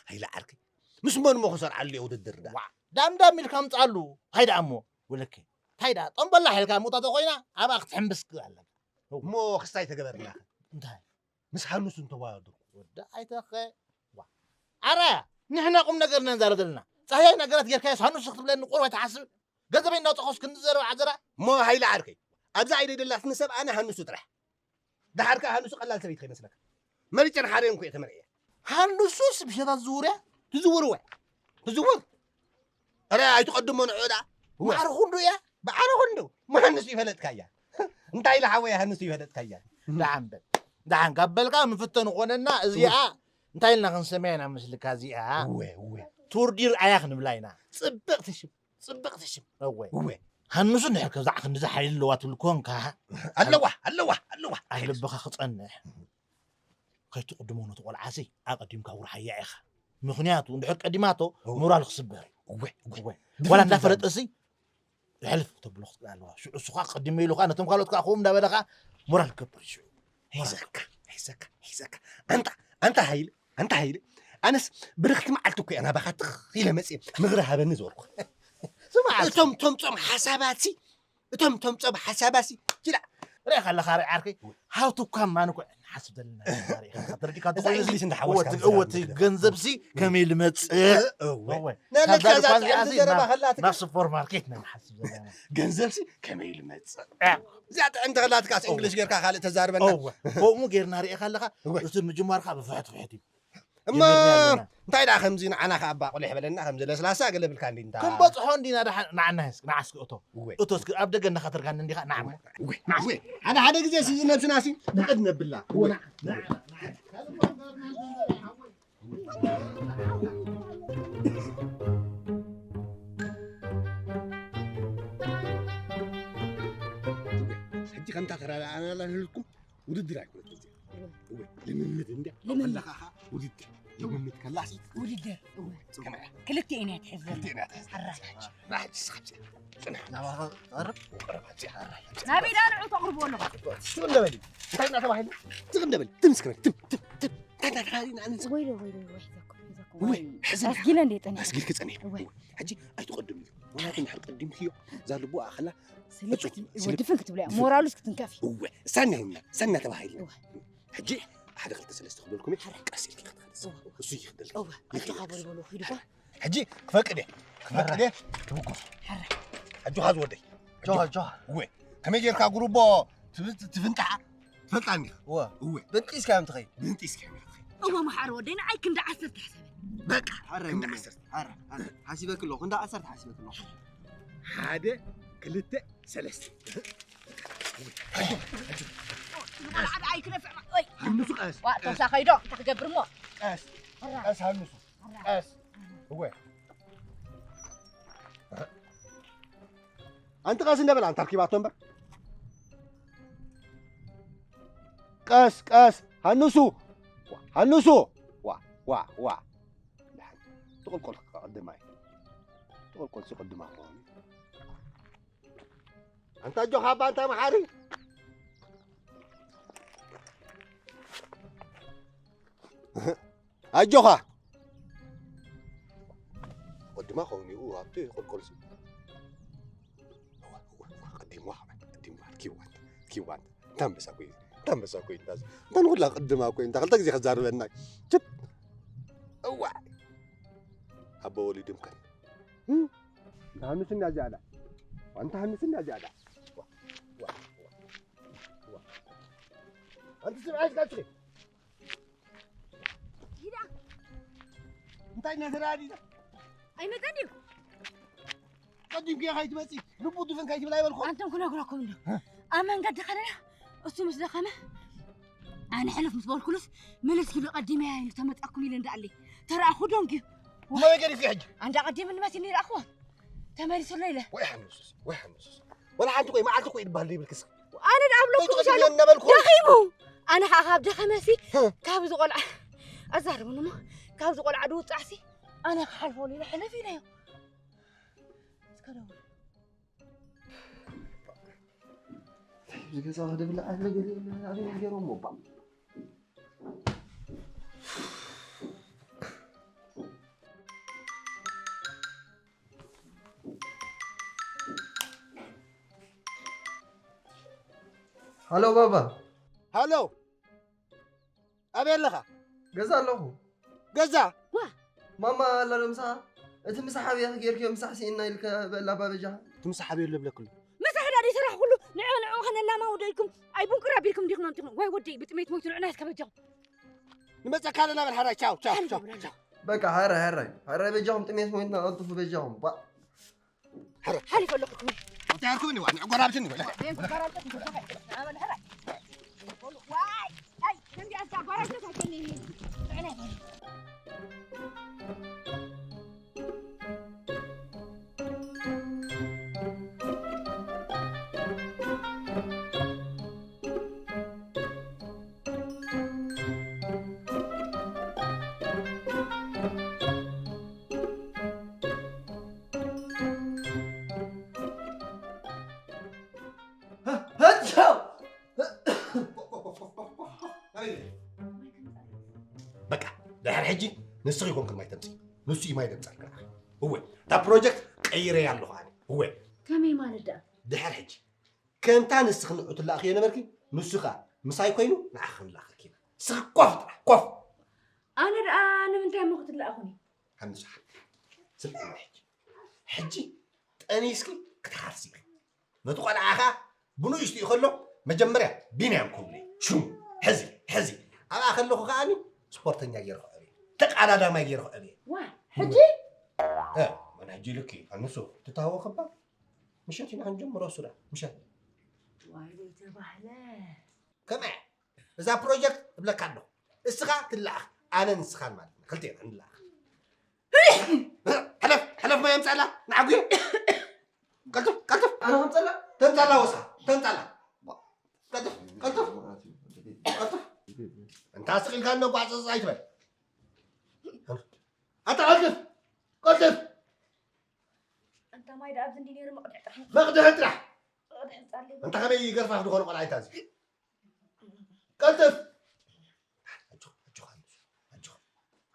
ሃይለ ዓርከይ። ምስ መን እሞ ክሰርዓሉ እየ ውድድር ዳ? ዋ፣ ዳም ዳም ኢልካ ምጻሉ። ሃይዳ እሞ፣ ወለከ። ታይዳ፣ ጠምበላ ሒልካ ምውጣቶ ኮይና፣ ኣብኣ ክትሕምብስ ክእል ኣለካ። እሞ ክስታይ ተገበርና። እንታይ? ምስ ሃኑስ እንተወዳደርኩ። ወዲ ኣይተኸ። ዋ። ኣረ፣ ንሕና ቁም ነገር ኢና ንዛረብ ዘለና። ጻህያይ ነገራት ጌርካዮስ ሃኑስ ክትብለኒ ቁሩብ ኣይትሓስብን? ገንዘበይ እናውጻእኩስ ክንዲ ዘረባ ዓዘራ? እሞ ሃይለ ዓርከይ፣ ኣብዛ ኢደይ ደላትኒ ሰብ ኣነ ሃኑሱ ጥራሕ። ደሓር ከኣ ሃኑሱ ቀላል ሰበይቲ ከይመስለካ። መሪጨን ሓረዮን እኮ እየ ተመርዕየ። ሃኑሱስ ብሸታት ዝውር እያ? ትዝውር እወ። ትዝውር? ኣረ ኣይትቐድሞ ንዕኡ ደኣ። እወ። ማዕረ ክንዱ እያ? ማዕረ ክንዱ። መሃንሱ ይፈለጥካያ። እንታይ ኢለ ሓወይ ሃንሱ ይፈለጥካያ? ደሓን በል። ደሓን ካብ በልካ ምፍተን ኾነና እዚኣ እንታይ ኢልና ክንሰምያ ኢና መስልካ እዚኣ? እወ፣ እወ። ቱርዲር ኣያ ክንብላ ኢና። ጽብቕቲ ሽም፣ ጽብቕቲ ሽም። እወ። እወ። ሃንሱ እንድሕር ከብዛ ክንድዚ ሓይሊ ኣለዋ ትብል ኮንካ ኣለዋ፣ ኣለዋ፣ ኣለዋ። ኣብ ልብኻ ክጸንሕ። ከይትቕድሞ ነቲ ቆልዓሲ ኣቐዲምካ ውርሓያ ኢኻ። ምኽንያቱ እንድሕር ቀዲማቶ እወ። ሞራሉ ክስበር እዩ። እወ፣ እወ። እወ። ዋላ እንዳፈለጠሲ ሕልፍ ክተብሎ ክትክእል ኣለዋ። ሽዑ እሱ ኸኣ ቀዲመ ኢሉ ኸኣ ነቶም ካልኦት ከኣ ከምኡ እንዳበለ ኸኣ ሞራል ክገብር እዩ ሽዑ። ሒዘካ፣ ሒዘካ፣ ሒዘካ። ኣንታ፣ ኣንታ ሃይለ፣ ኣንታ ሃይለ። ኣነስ ብርኽቲ መዓልቲ እኮ እያ ናባኻ ትኽ ኢለ መጽየ ምኽሪ ሃበኒ ዝበልኩ። ስማዕ፣ እቶም ተምጾም ሓሳባትሲ፣ እቶም ተምጾም ሓሳባትሲ፣ ጅላ። ርኢኻ ኣለኻ ርዒ ዓርከይ፣ how to come money እኮ ንሓስብ ዘለና ኢና ርኢኻ። ተረዲእካ እዛ እንግሊዝ እንዳ ሓወስካ እወ፣ ምስ እወ፣ ዘረባ ገንዘብሲ ከመይ ልመጽእ? እወ። እወ። ነለካ ካብዛ እዛ ድኳን ጥዕምቲ እዚኣሲ ዘረባ ናብ፣ ከላትካ። ናብ ሱፐር ማርኬት ኢና ንሓስብ ዘለና። ገንዘብሲ ከመይ ልመጽእ? እ። እዚኣ ጥዕምቲ ከላትካስ እንግሊሽ ጌርካ ካልእ ተዛርበና። እወ። ከምኡ ጌርና ርኢኻ ኣለኻ፣ እወ። እቲ ምጅማርካ ብፍሕት ፍሕት እዩ። እሞ ጀሚርና ኣለና። እንታይ ደኣ ከምዚ ንዓና ከኣ ኣባ ቁሊሕ በለና፣ ከምዚ ለስላሳ ገለ ብልካ እንዲ እንታ። ክንበጽሖ እንዲና ደሓን፣ ንዓና እስኪ፣ ንዓ እስኪ እቶ። እወ። እቶ እስኪ፣ ኣብ ደገ እንዳኻተርካኒ እንዲኻ፣ ንዓ እሞ። እወ፣ እወ። ሓደ ሓደ ግዜ ሲ ነብስና ሲ ንቐድ ነብላ። እወ። ንዓ፣ ንዓ፣ ንዓ። ሕጂ ከምታ ተረዳእናላ ንህልኩም ውድድር ኣይኮነትን እዚኣ። እወ። እወ፣ ልምምድ እንድያ። ልምምድ። ከለኻ ኸዓ ውድድር። ልምምድ ከላሲ ውድድር። እወ። ከመይ? ክልቲኤን እያ ትሕዝ ዘላ። ክልቲኤን እያ ትሕዝ ዘላ። ኣራይ። ና ሕጂ ስኻ ኣብዚኣ። ጽንሕ። ናባኻ ትቐርብ? ቀረብ ኣብዚኣ። ናበይ ደኣ ንዑ ተቕርብዎ ኣለኹ? ትኽ እንደ በሊ። እንታይ እናተባህለ? ትኽ እንደ በሊ። ትም እስከ በሊ። ትም፣ ትም፣ ትም። እንታይ እናተባህለ ኢና ኣነስ? ወይለ፣ ወይለ፣ ወይ ሒዘኩም፣ ሒዘኩም። እወ፣ ወይ። ሕዚ ኣስጊለ እንደ ጠኒሐ። ኣስጊልኪ ጸኒሐ። እወ። እወ። ሕጂ ኣይትቐድምዮ። ምኽንያቱ እንድሕር ቀዲምክዮ፣ እዛ ልቡ ኣኸላ ስልክቲ፣ እጹ፣ እወ፣ ስልክ-፣ ድፍን ክትብላ እያ። ስልክ-፣ ሞራሉስ ክትንከፍ እዩ። እወ፣ እሳና ይሁንና፣ እሳና ተባሂልና። እወ። ሕጂ ሓደ ክልተ ሰለስተ ክብለልኩም እየ፣ ሓራ። ቀስ ኢልኪ ክትኸዲ። እወ፣ እወ። እሱ ይኽደል። እወ፣ ይኽደል። ኣጆኻ በል በሎ፣ ሂዱ በል። ሕጂ ክፈቅድ እየ፣ ክፈቅድ እየ፣ ትብኮስ። ሓራ። ኣጆኻ ዝወደይ። ጆሃ፣ ጆሃ። እወ፣ ከመይ ጌርካ ጉሩቦ ትብ-፣ ትፍንጣሓ? ትፈልጣ እንዲኻ? እወ። እወ። ብንጢስካ እዮም ትኸይድ። ብንጢስካ እዮም ትኸይድ። እወ፣ መሓሪ ወደይ፣ ንዓይ ክንዲ ዓሰርተ ሕሰበኒ። በቃ፣ ሓረ ክንዲ እሞ። ዓሰርተ። ሓረ፣ ሓረ። ሓሲበኪ ኣለኹ፣ ክንዲ ዓሰርተ ሓሲበኪ ኣለኹ። ሓደ፣ ክልተ፣ ሰለስተ። ንቆልዓ ደኣ ኣይክነፍዕ ማ-፣ ወይ። ሃንሱ ቀስ። ዋ፣ ቀስ። ተውሳኸ ኢዶ፣ እንታይ ክገብር እሞ? ቀስ። ሓራ። ቀስ ሃንሱ። ሓራ። ቀስ። እወ። ኣንቲ ቀስ እንደ በል፣ ኣንታ ኣርኪባቶ እምበር። ቀስ፣ ቀስ፣ ሃንሱ፣ ሃንሱ፣ ዋ፣ ዋ፣ ዋ። ትቕልቆል ክቕድማ እዩ። ትቕልቆል ሲቕድማ ከሆነ። ኣንታ ኣጆኻ ኣባ፣ ኣንታ መሓሪ። ኣጆኻ። እቲ ቆልቆል ሲ ቀዲምዋ፣ ቀዲምዋ፣ ኪዋን፣ ኪዋን። እንታ ኣንበሳ ኮይኑ፣ እንታ ኣንበሳ ኮይኑ፣ እንታ፣ እንታ ንኹላ ቅድማ ኮይኑ፣ እንታ ክልተ ግዜ ከዛርበና። ችት! እዋ! ኣቦ ወሊዱም ከን። እም? እንታ ሃንስና ዝያዳ። እንታ ሃንስና ዝያዳ። ዋ፣ ዋ፣ ዋ፣ ዋ። ኣንቲ ስምዓይ እስካ እስኪ። ይዳ። እንታይ እናተራእያ ዲና? ኣይመጸን ድዩ? ቀዲምኪ ኢኻ ኣይትመጺ። ልቡ ድፍን ከይትብል ኣይበልኩ። ኣንተም ክነግረኩም እንዶ። ኣብ መንገዲ ከለና እሱ ምስ ደኸመ ኣነ ሕልፍ ምስ በልኩሉስ ምልስ ኢሉ ቀዲመያ ኢሉ ተመጻኩም ኢለ እንዳኣለይ። ተራእኹ ዶንግ እዩ። እሞ ገዲፍኪ ሕጂ? ኣንዳ ቀዲምኒ መሲልኒ ረኣኽዎ። ተመሊሱ ኣሎ ኢለ። ወይ ሓንሱስ፣ ወይ ሓንሱስ። ወላ ሓንቲ ቆይ መዓልቲ ቆይ ይበሃል ዘይብልክስ። ኣነ ደኣ ኣብለኩም ቆይ፣ ሻሎ እናበልኩ። ደኺሙ። ኣነ ከዓ ካብ ደኸመሲ፣ ህ። ካብዚ ቆልዓ ኣዛርቡኒ እሞ፣ ካብዚ ቆልዓ ድውፃዕሲ፣ ኣነ ክሓልፎ ኢለ ሕልፍ ኢለዮ። እስከ ደውል። እዚ ገዛ ክድብላዕ ኣለ ገለ ኣበይ ገይሮሞ እባ። ሃሎ ባባ። ሃሎ። ኣበይ ኣለኻ? ገዛ ኣለኹ። ገዛ? ዋ! ማማ ኣላ ዶ ምሳኻ? እቲ ምሳሕ ኣበይ ኢኺ ጌርክዮ? ምሳሕ ስኢንና ኢልካ በላ ኣባ በጃኻ። እቲ ምሳሕ ኣበይ ኣሎ ብለክሉ? ምሳሕ ዳ ዘይሰራሕኩሉ ንዑ ንዑ ከነላማው ዶ ኢልኩም? ኣይ ቡንቅር ኣቢልኩም እንዲኹም ኣምቲኹም። ዋይ ወደይ ብጥሜት ሞይቱ ንዑ ናትካ በጃኹም። ንመጸካ ኣለና በል ሓራይ። ቻው፣ ቻው፣ ቻው፣ ቻው። በቃ ሓራይ፣ ሓራይ። ሓራይ በጃኹም ጥሜት ሞይትና ቀልጥፉ በጃኹም። ባ- ሓሊፈ ኣለኹ። እንታይ ኣርኩም እንዲዋ ንዕጎራብትን ይበለ። በቃ ድሕር ሕጂ ንስኺ ይኮንክን ማይ ተምፅእ፣ ንሱ እዩ ማይ ደምፃልካ። እወ እታ ፕሮጀክት ቀይረያ ኣለኹ ኣነ። እወ ከመይ ማለት ደኣ? ድሕር ሕጂ ከምታ ንስኺ ንዑ ትላእኽዮ ነበርኪ፣ ንሱ ኸኣ ምሳይ ኮይኑ ንዓኺ ክንላእኸኪ ኢና። ንስኺ ኮፍ ጥራሕ ኮፍ። ኣነ ደኣ ንምንታይ እሞ ክትላእኹኒ? ሃንሱ ሓንቲ ስምዒ ሕጂ፣ ሕጂ ጠኒስኪ ክትሓርሲ ኢኺ። ነቲ ቆልዓ ኸኣ ብንእሽትኡ ከሎ መጀመርያ ቢንያም ክብሎ እዩ። ሽሙ ሕዚ ሕዚ ኣብኣ ከለኹ ከኣኒ ስፖርተኛ ገይረ ክዕብየ፣ ተቃዳዳማይ ገይረ ክዕብየ። ዋይ ሕጂ? እ፣ መን ሕጂ ኢልኪ ኣንሱ ትታወ ክባ ምሸት ኢና ክንጀምሮ እሱ ደኣ ምሸት። ዋይ ዘይተባህለ። ከመይ እዛ ፕሮጀክት እብለካ ኣለኹ። እስኻ ትለኣኽ ኣነ ንስኻን ማለት ኢና ክልቴና ንለኣኽ። ሕለፍ ሕለፍ ማይ ኣምጻላ ንዓጉዮ። ቀልጥፍ ቀልጥፍ። ኣነ ከምጸላ? ተምጻላ ወስኻ ተምጻላ። ቀልጥፍ ቀልጥፍ። ቀልጥፍ። እንታ ስቕ ኢልካ እነ ጓዕጸጽ ኣይትበል። ኣታ ቀልጥፍ ቀልጥፍ። ኣንታ ማይ ደኣ ኣብዚ እንዲ ነይሩ መቕድሒ ጥራሕ። መቕድሒ ጥራሕ። መቕድሒ ጻሊ። ኣንታ ከመይ ገርፋፍ ዝኾነ ቆልዓ ኣይታ እዚ። ቀልጥፍ። ኣጆኻ፣ ኣጆኻ፣ ኣጆኻ።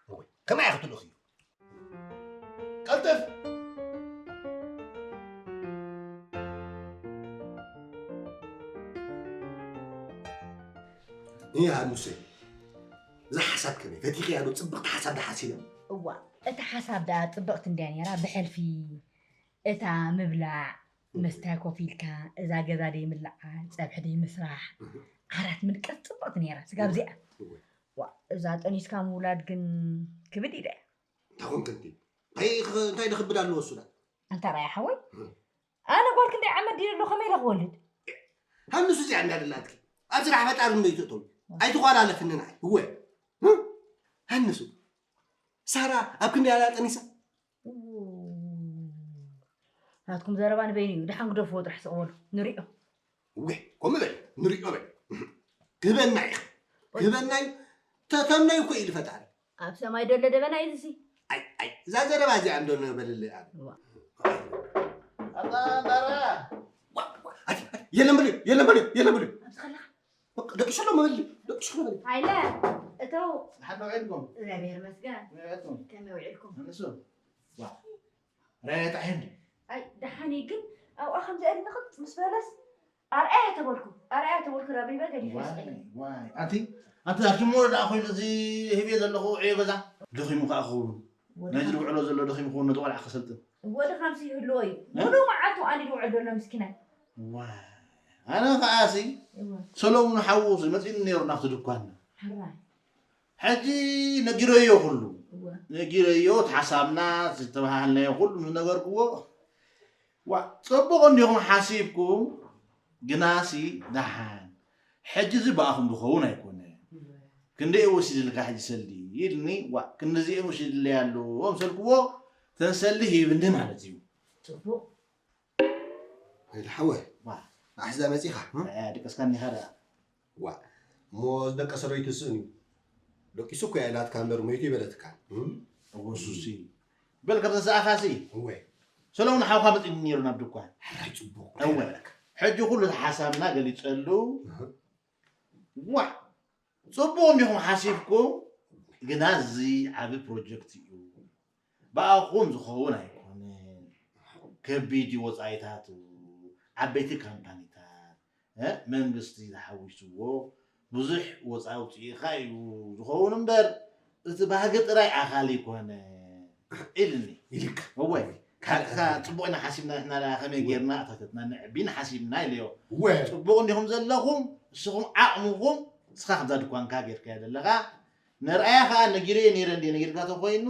እወ፣ ከመይ ክትልእኽ እዩ? ቀልጥፍ። እያ ሃኑሰይ፣ እዛ ሓሳብ ከመይ ፈቲኽያ ዶ? ጽብቕቲ ሓሳብ ዶ ሓሲበ? እዋ፣ እታ ሓሳብ ደኣ ጽብቕቲ እንድያ ነይራ፣ ብሕልፊ እታ ምብላዕ፣ እህ። ምስታይ ኮፍ ኢልካ፣ እዛ ገዛ ደይ ምልዓል፣ ጸብሒ ደይ ምስራሕ፣ እህ። ዓራት ምድቃስ ጽብቕቲ ነይራ። ስጋብ እዚኣ፣ እወ። ዋ፣ እዛ ጠኒስካ ምውላድ ግን ክብድ ኢለ እያ። እንታይ ኮንክ እንዲ? እንታይ ኽ-፣ እንታይ ድኽብድ ኣለዎ እሱ ዳ? እንታይ ራእያ ሓወይ? እህ። ኣነ ጓል ክንደይ ዓመት ድዩ ኣሎ፣ ከመይ ኢለ ክወልድ? ሃንሱ እዚኣ እንዳደላትኪ። ኣብ ስራሕ ፈጣሪ እንዶ ይትእቶም። ኣይትኳላለፍኒ ንዓይ። እወ። እህ? ሃንሱ። ሳራ ኣብ ክንደይ ኣላ ጠኒሳ? ናትኩም ዘረባ ንበይኑ እዩ። ደሓን ግደፍዎ ጥራሕ ስቕ በሉ። ንሪኦ። እወ፣ ከምኡ በል። ንሪኦ በል። ክህበና ኢኻ። ክህበና እዩ። ተተምነዩ እኮ ኢሉ ፈጣሪ። ኣብ ሰማይ ደሎ ደበና እዩ ዝሲ። ኣይ፣ ኣይ፣ እዛ ዘረባ እዚኣ እንዶ ነበልለይ ኣነ። እዋ። ኣታ መራ። ዋ፣ ዋ፣ ኣቲ፣ ኣቲ፣ የለን በልዮ፣ የለን በልዮ፣ የለን በልዮ። ኣብዚ ከለኻ። በቃ፣ ደቂሱ ኣሎ መበል፣ ደቂሱ ኣሎ መበል። ሃይለ፣ እተው። ንሓድና ውዒልኩም? እግዚኣብሔር ይመስገን። ንዕቱ? ከመይ ውዒልኩም? ንሱ? ዋ። ራያ ጣሒን ኣይ ደሓን እዩ ግን ኣብኣ ከምዚ ኣድንቕጥ ምስ በለስ ኣርኣያ ተበልኩ ኣርኣያ ተበልኩ ዳበይበ ገዲፈ ዋይ ስቀይ ዋይ ኣንቲ ኣንቲ ኣርቲ ሞ ደኣ ኮይኑ እዚ ህብየ ዘለኹ ዕዮ ገዛ ደኺሙ ከዓ ክኸውን ነዚ ዝውዕሎ ዘሎ ደኺሙ ክኸውን ነቲ ቆልዓ ክሰልጥን ወዲ ከምዚ ይህልዎ እዩ ሙሉ መዓልቱ ኣንዲ ዝውዕል ዘሎ ምስኪናይ ዋይ ኣነ ከዓሲ እወ ሰሎሙን ሓዉ መፂኒ ነይሩ ናብቲ ድኳን ሕራይ ሕጂ ነጊረዮ ኩሉ እወ ነጊረዮ እቲ ሓሳብና ዝተባሃልናዮ ኩሉ ምስ ነገርክዎ ዋ ፅቡቕ እንዲኹም ሓሲብኩም ግናሲ ደሓን ሕጂ እዚ ብኣኹም ዝኸውን ኣይኮነ ክንደይ ወሲድልካ ሕጂ ሰልዲ ኢልኒ ዋ ክንድዚኤን ወሲድለይ ኣሎ ምሰልክዎ ተን ሰልዲ ሂብኒ ማለት እዩ ፅቡቕ ወይለ ሓወይ ዋ ኣሕዛ መፂኻ እም? ድቀስካኒ ኸዳ ዋ እሞ ዝደቀሰ ዶ ይትስእን እዩ ደቂሱ እኮ እያ ኢላትካ እምበር ሞይቱ ይበለትካ እም? ወሱሲ በል ከም ተሰኣኻሲ እወይ ሰለሙን ሓውካ መፂኒ ነይሩ ናብ ድኳን ሕራይ ፅቡቕ እወ። ሕጂ ኩሉ ሓሳብና ገሊፀሉ ዋ ፅቡቕ እንዲኹም ሓሲብኩም ግና እዚ ዓብ ፕሮጀክት እዩ ብኣኹም ዝኸውን ኣይኮነ ከቢድ እዩ ወፃኢታቱ ዓበይቲ ካምፓኒታት መንግስቲ ዝሓዊስዎ ብዙሕ ወፃ ውፅኢኻ እዩ ዝኸውን እምበር እቲ ባህጊ ጥራይ ኣኻል ይኮነ ኢልኒ ኢልካ እወ ካልካ ፅቡቅ ኢና ሓሲብና ንሕና ደኣ ከመይ ጌርና ኣታተትና ነዕቢ ንሓሲብና ኢለዮ እወ ፅቡቅ እንዲኹም ዘለኹም እስኹም ዓቕምኹም እስኻ ከምዛ ድኳንካ ጌርካዮ ዘለኻ ንርኣያ ከዓ ነጊረዮ ነይረ እንዲ ነጊርካ ተኮይኑ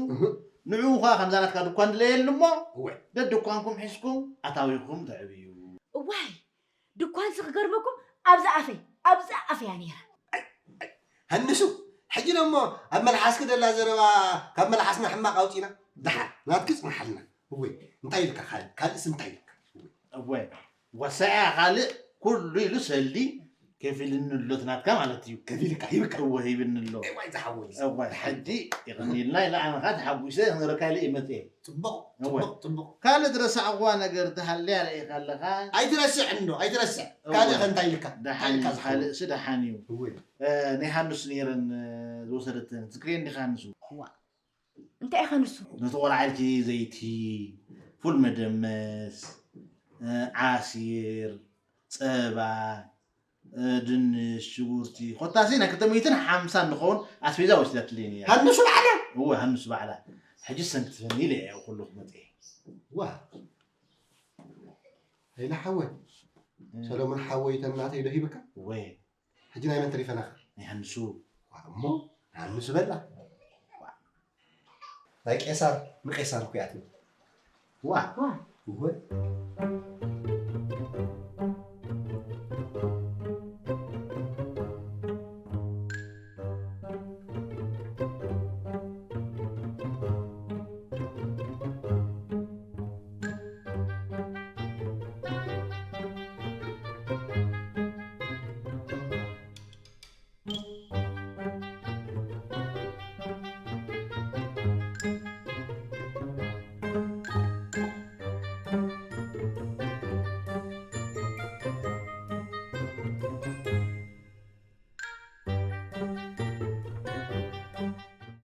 ንዕኡ ከዓ ከምዛ ናትካ ድኳን ድለየሉ እሞ እወ ደድኳንኩም ሒዝኩም ኣታዊኹም ተዕብዩ እዋይ ድኳን ሲ ክገርመኩም ኣብዛ ኣፈይ ኣብዛ ኣፈያ ነይራ ሃንሱ ሕጂ ደሞ ኣብ መልሓስኪ ደላ ዘረባ ካብ መልሓስና ሕማቕ ኣውፂና ደሓር ናትኪ ፅንሓልና እወይ እንታይ ኢልካ ካልእ ካልእስ እንታይ ኢልካ እወ ወሳያ ካልእ ኩሉ ኢሉ ሰልዲ ከፊልኒ ኣሎ እቲ ናትካ ማለት እዩ ከፊልካ ሂብካ እወ ሂብኒ ኣሎ ዋይ ዝሓወይ እወ ሕጂ ይቐኒልና ኢለ ኣነኻ ተሓጒሰ ክንረካ ኢለ እየ መፅየ ፅቡቕ እወ ፅቡቕ ፅቡቕ ካልእ ዝረሳዕዋ ነገር ተሃልያ ርኢኻ ኣለኻ ኣይትረስዕ እንዶ ኣይትረስዕ እወ። ካልእ ከ እንታይ ኢልካ እንታይ ደሓን ኢልካ እዩ ዝሓወይ ካልእ ሲ ደሓን እዩ እወይ ናይ ሃኑስ ነይረን ዝወሰደተን ትክሬን ዲኻ ሃንሱ እንታይ ከንሱ ነቲ ቆልዓ ኢልኪ ዘይቲ ፉል መደመስ ዓሲር ፀባ ድንሽ ሽጉርቲ ኮታሲ ናይ ክልተ ሚእትን ሓምሳን ንኸውን ኣስቤዛ ወሲዳትለይ ነያ ሃንሱ ባዕላ እወ ሃንሱ ባዕላ ሕጂ ሰንክትፈኒ ኢለ እየ ኩሉ ክመፀ ዋ ኣይለ ሓወይ ሰሎሞን ሓወይ ተናተይ ዶ ሂብካ ወይ ሕጂ ናይ መን ተሪፈናኻ ናይ ሃንሱ እሞ ሃንሱ በላ ናይ ቄሳር ንቄሳር እኮ እያ ትብል ዋ እወ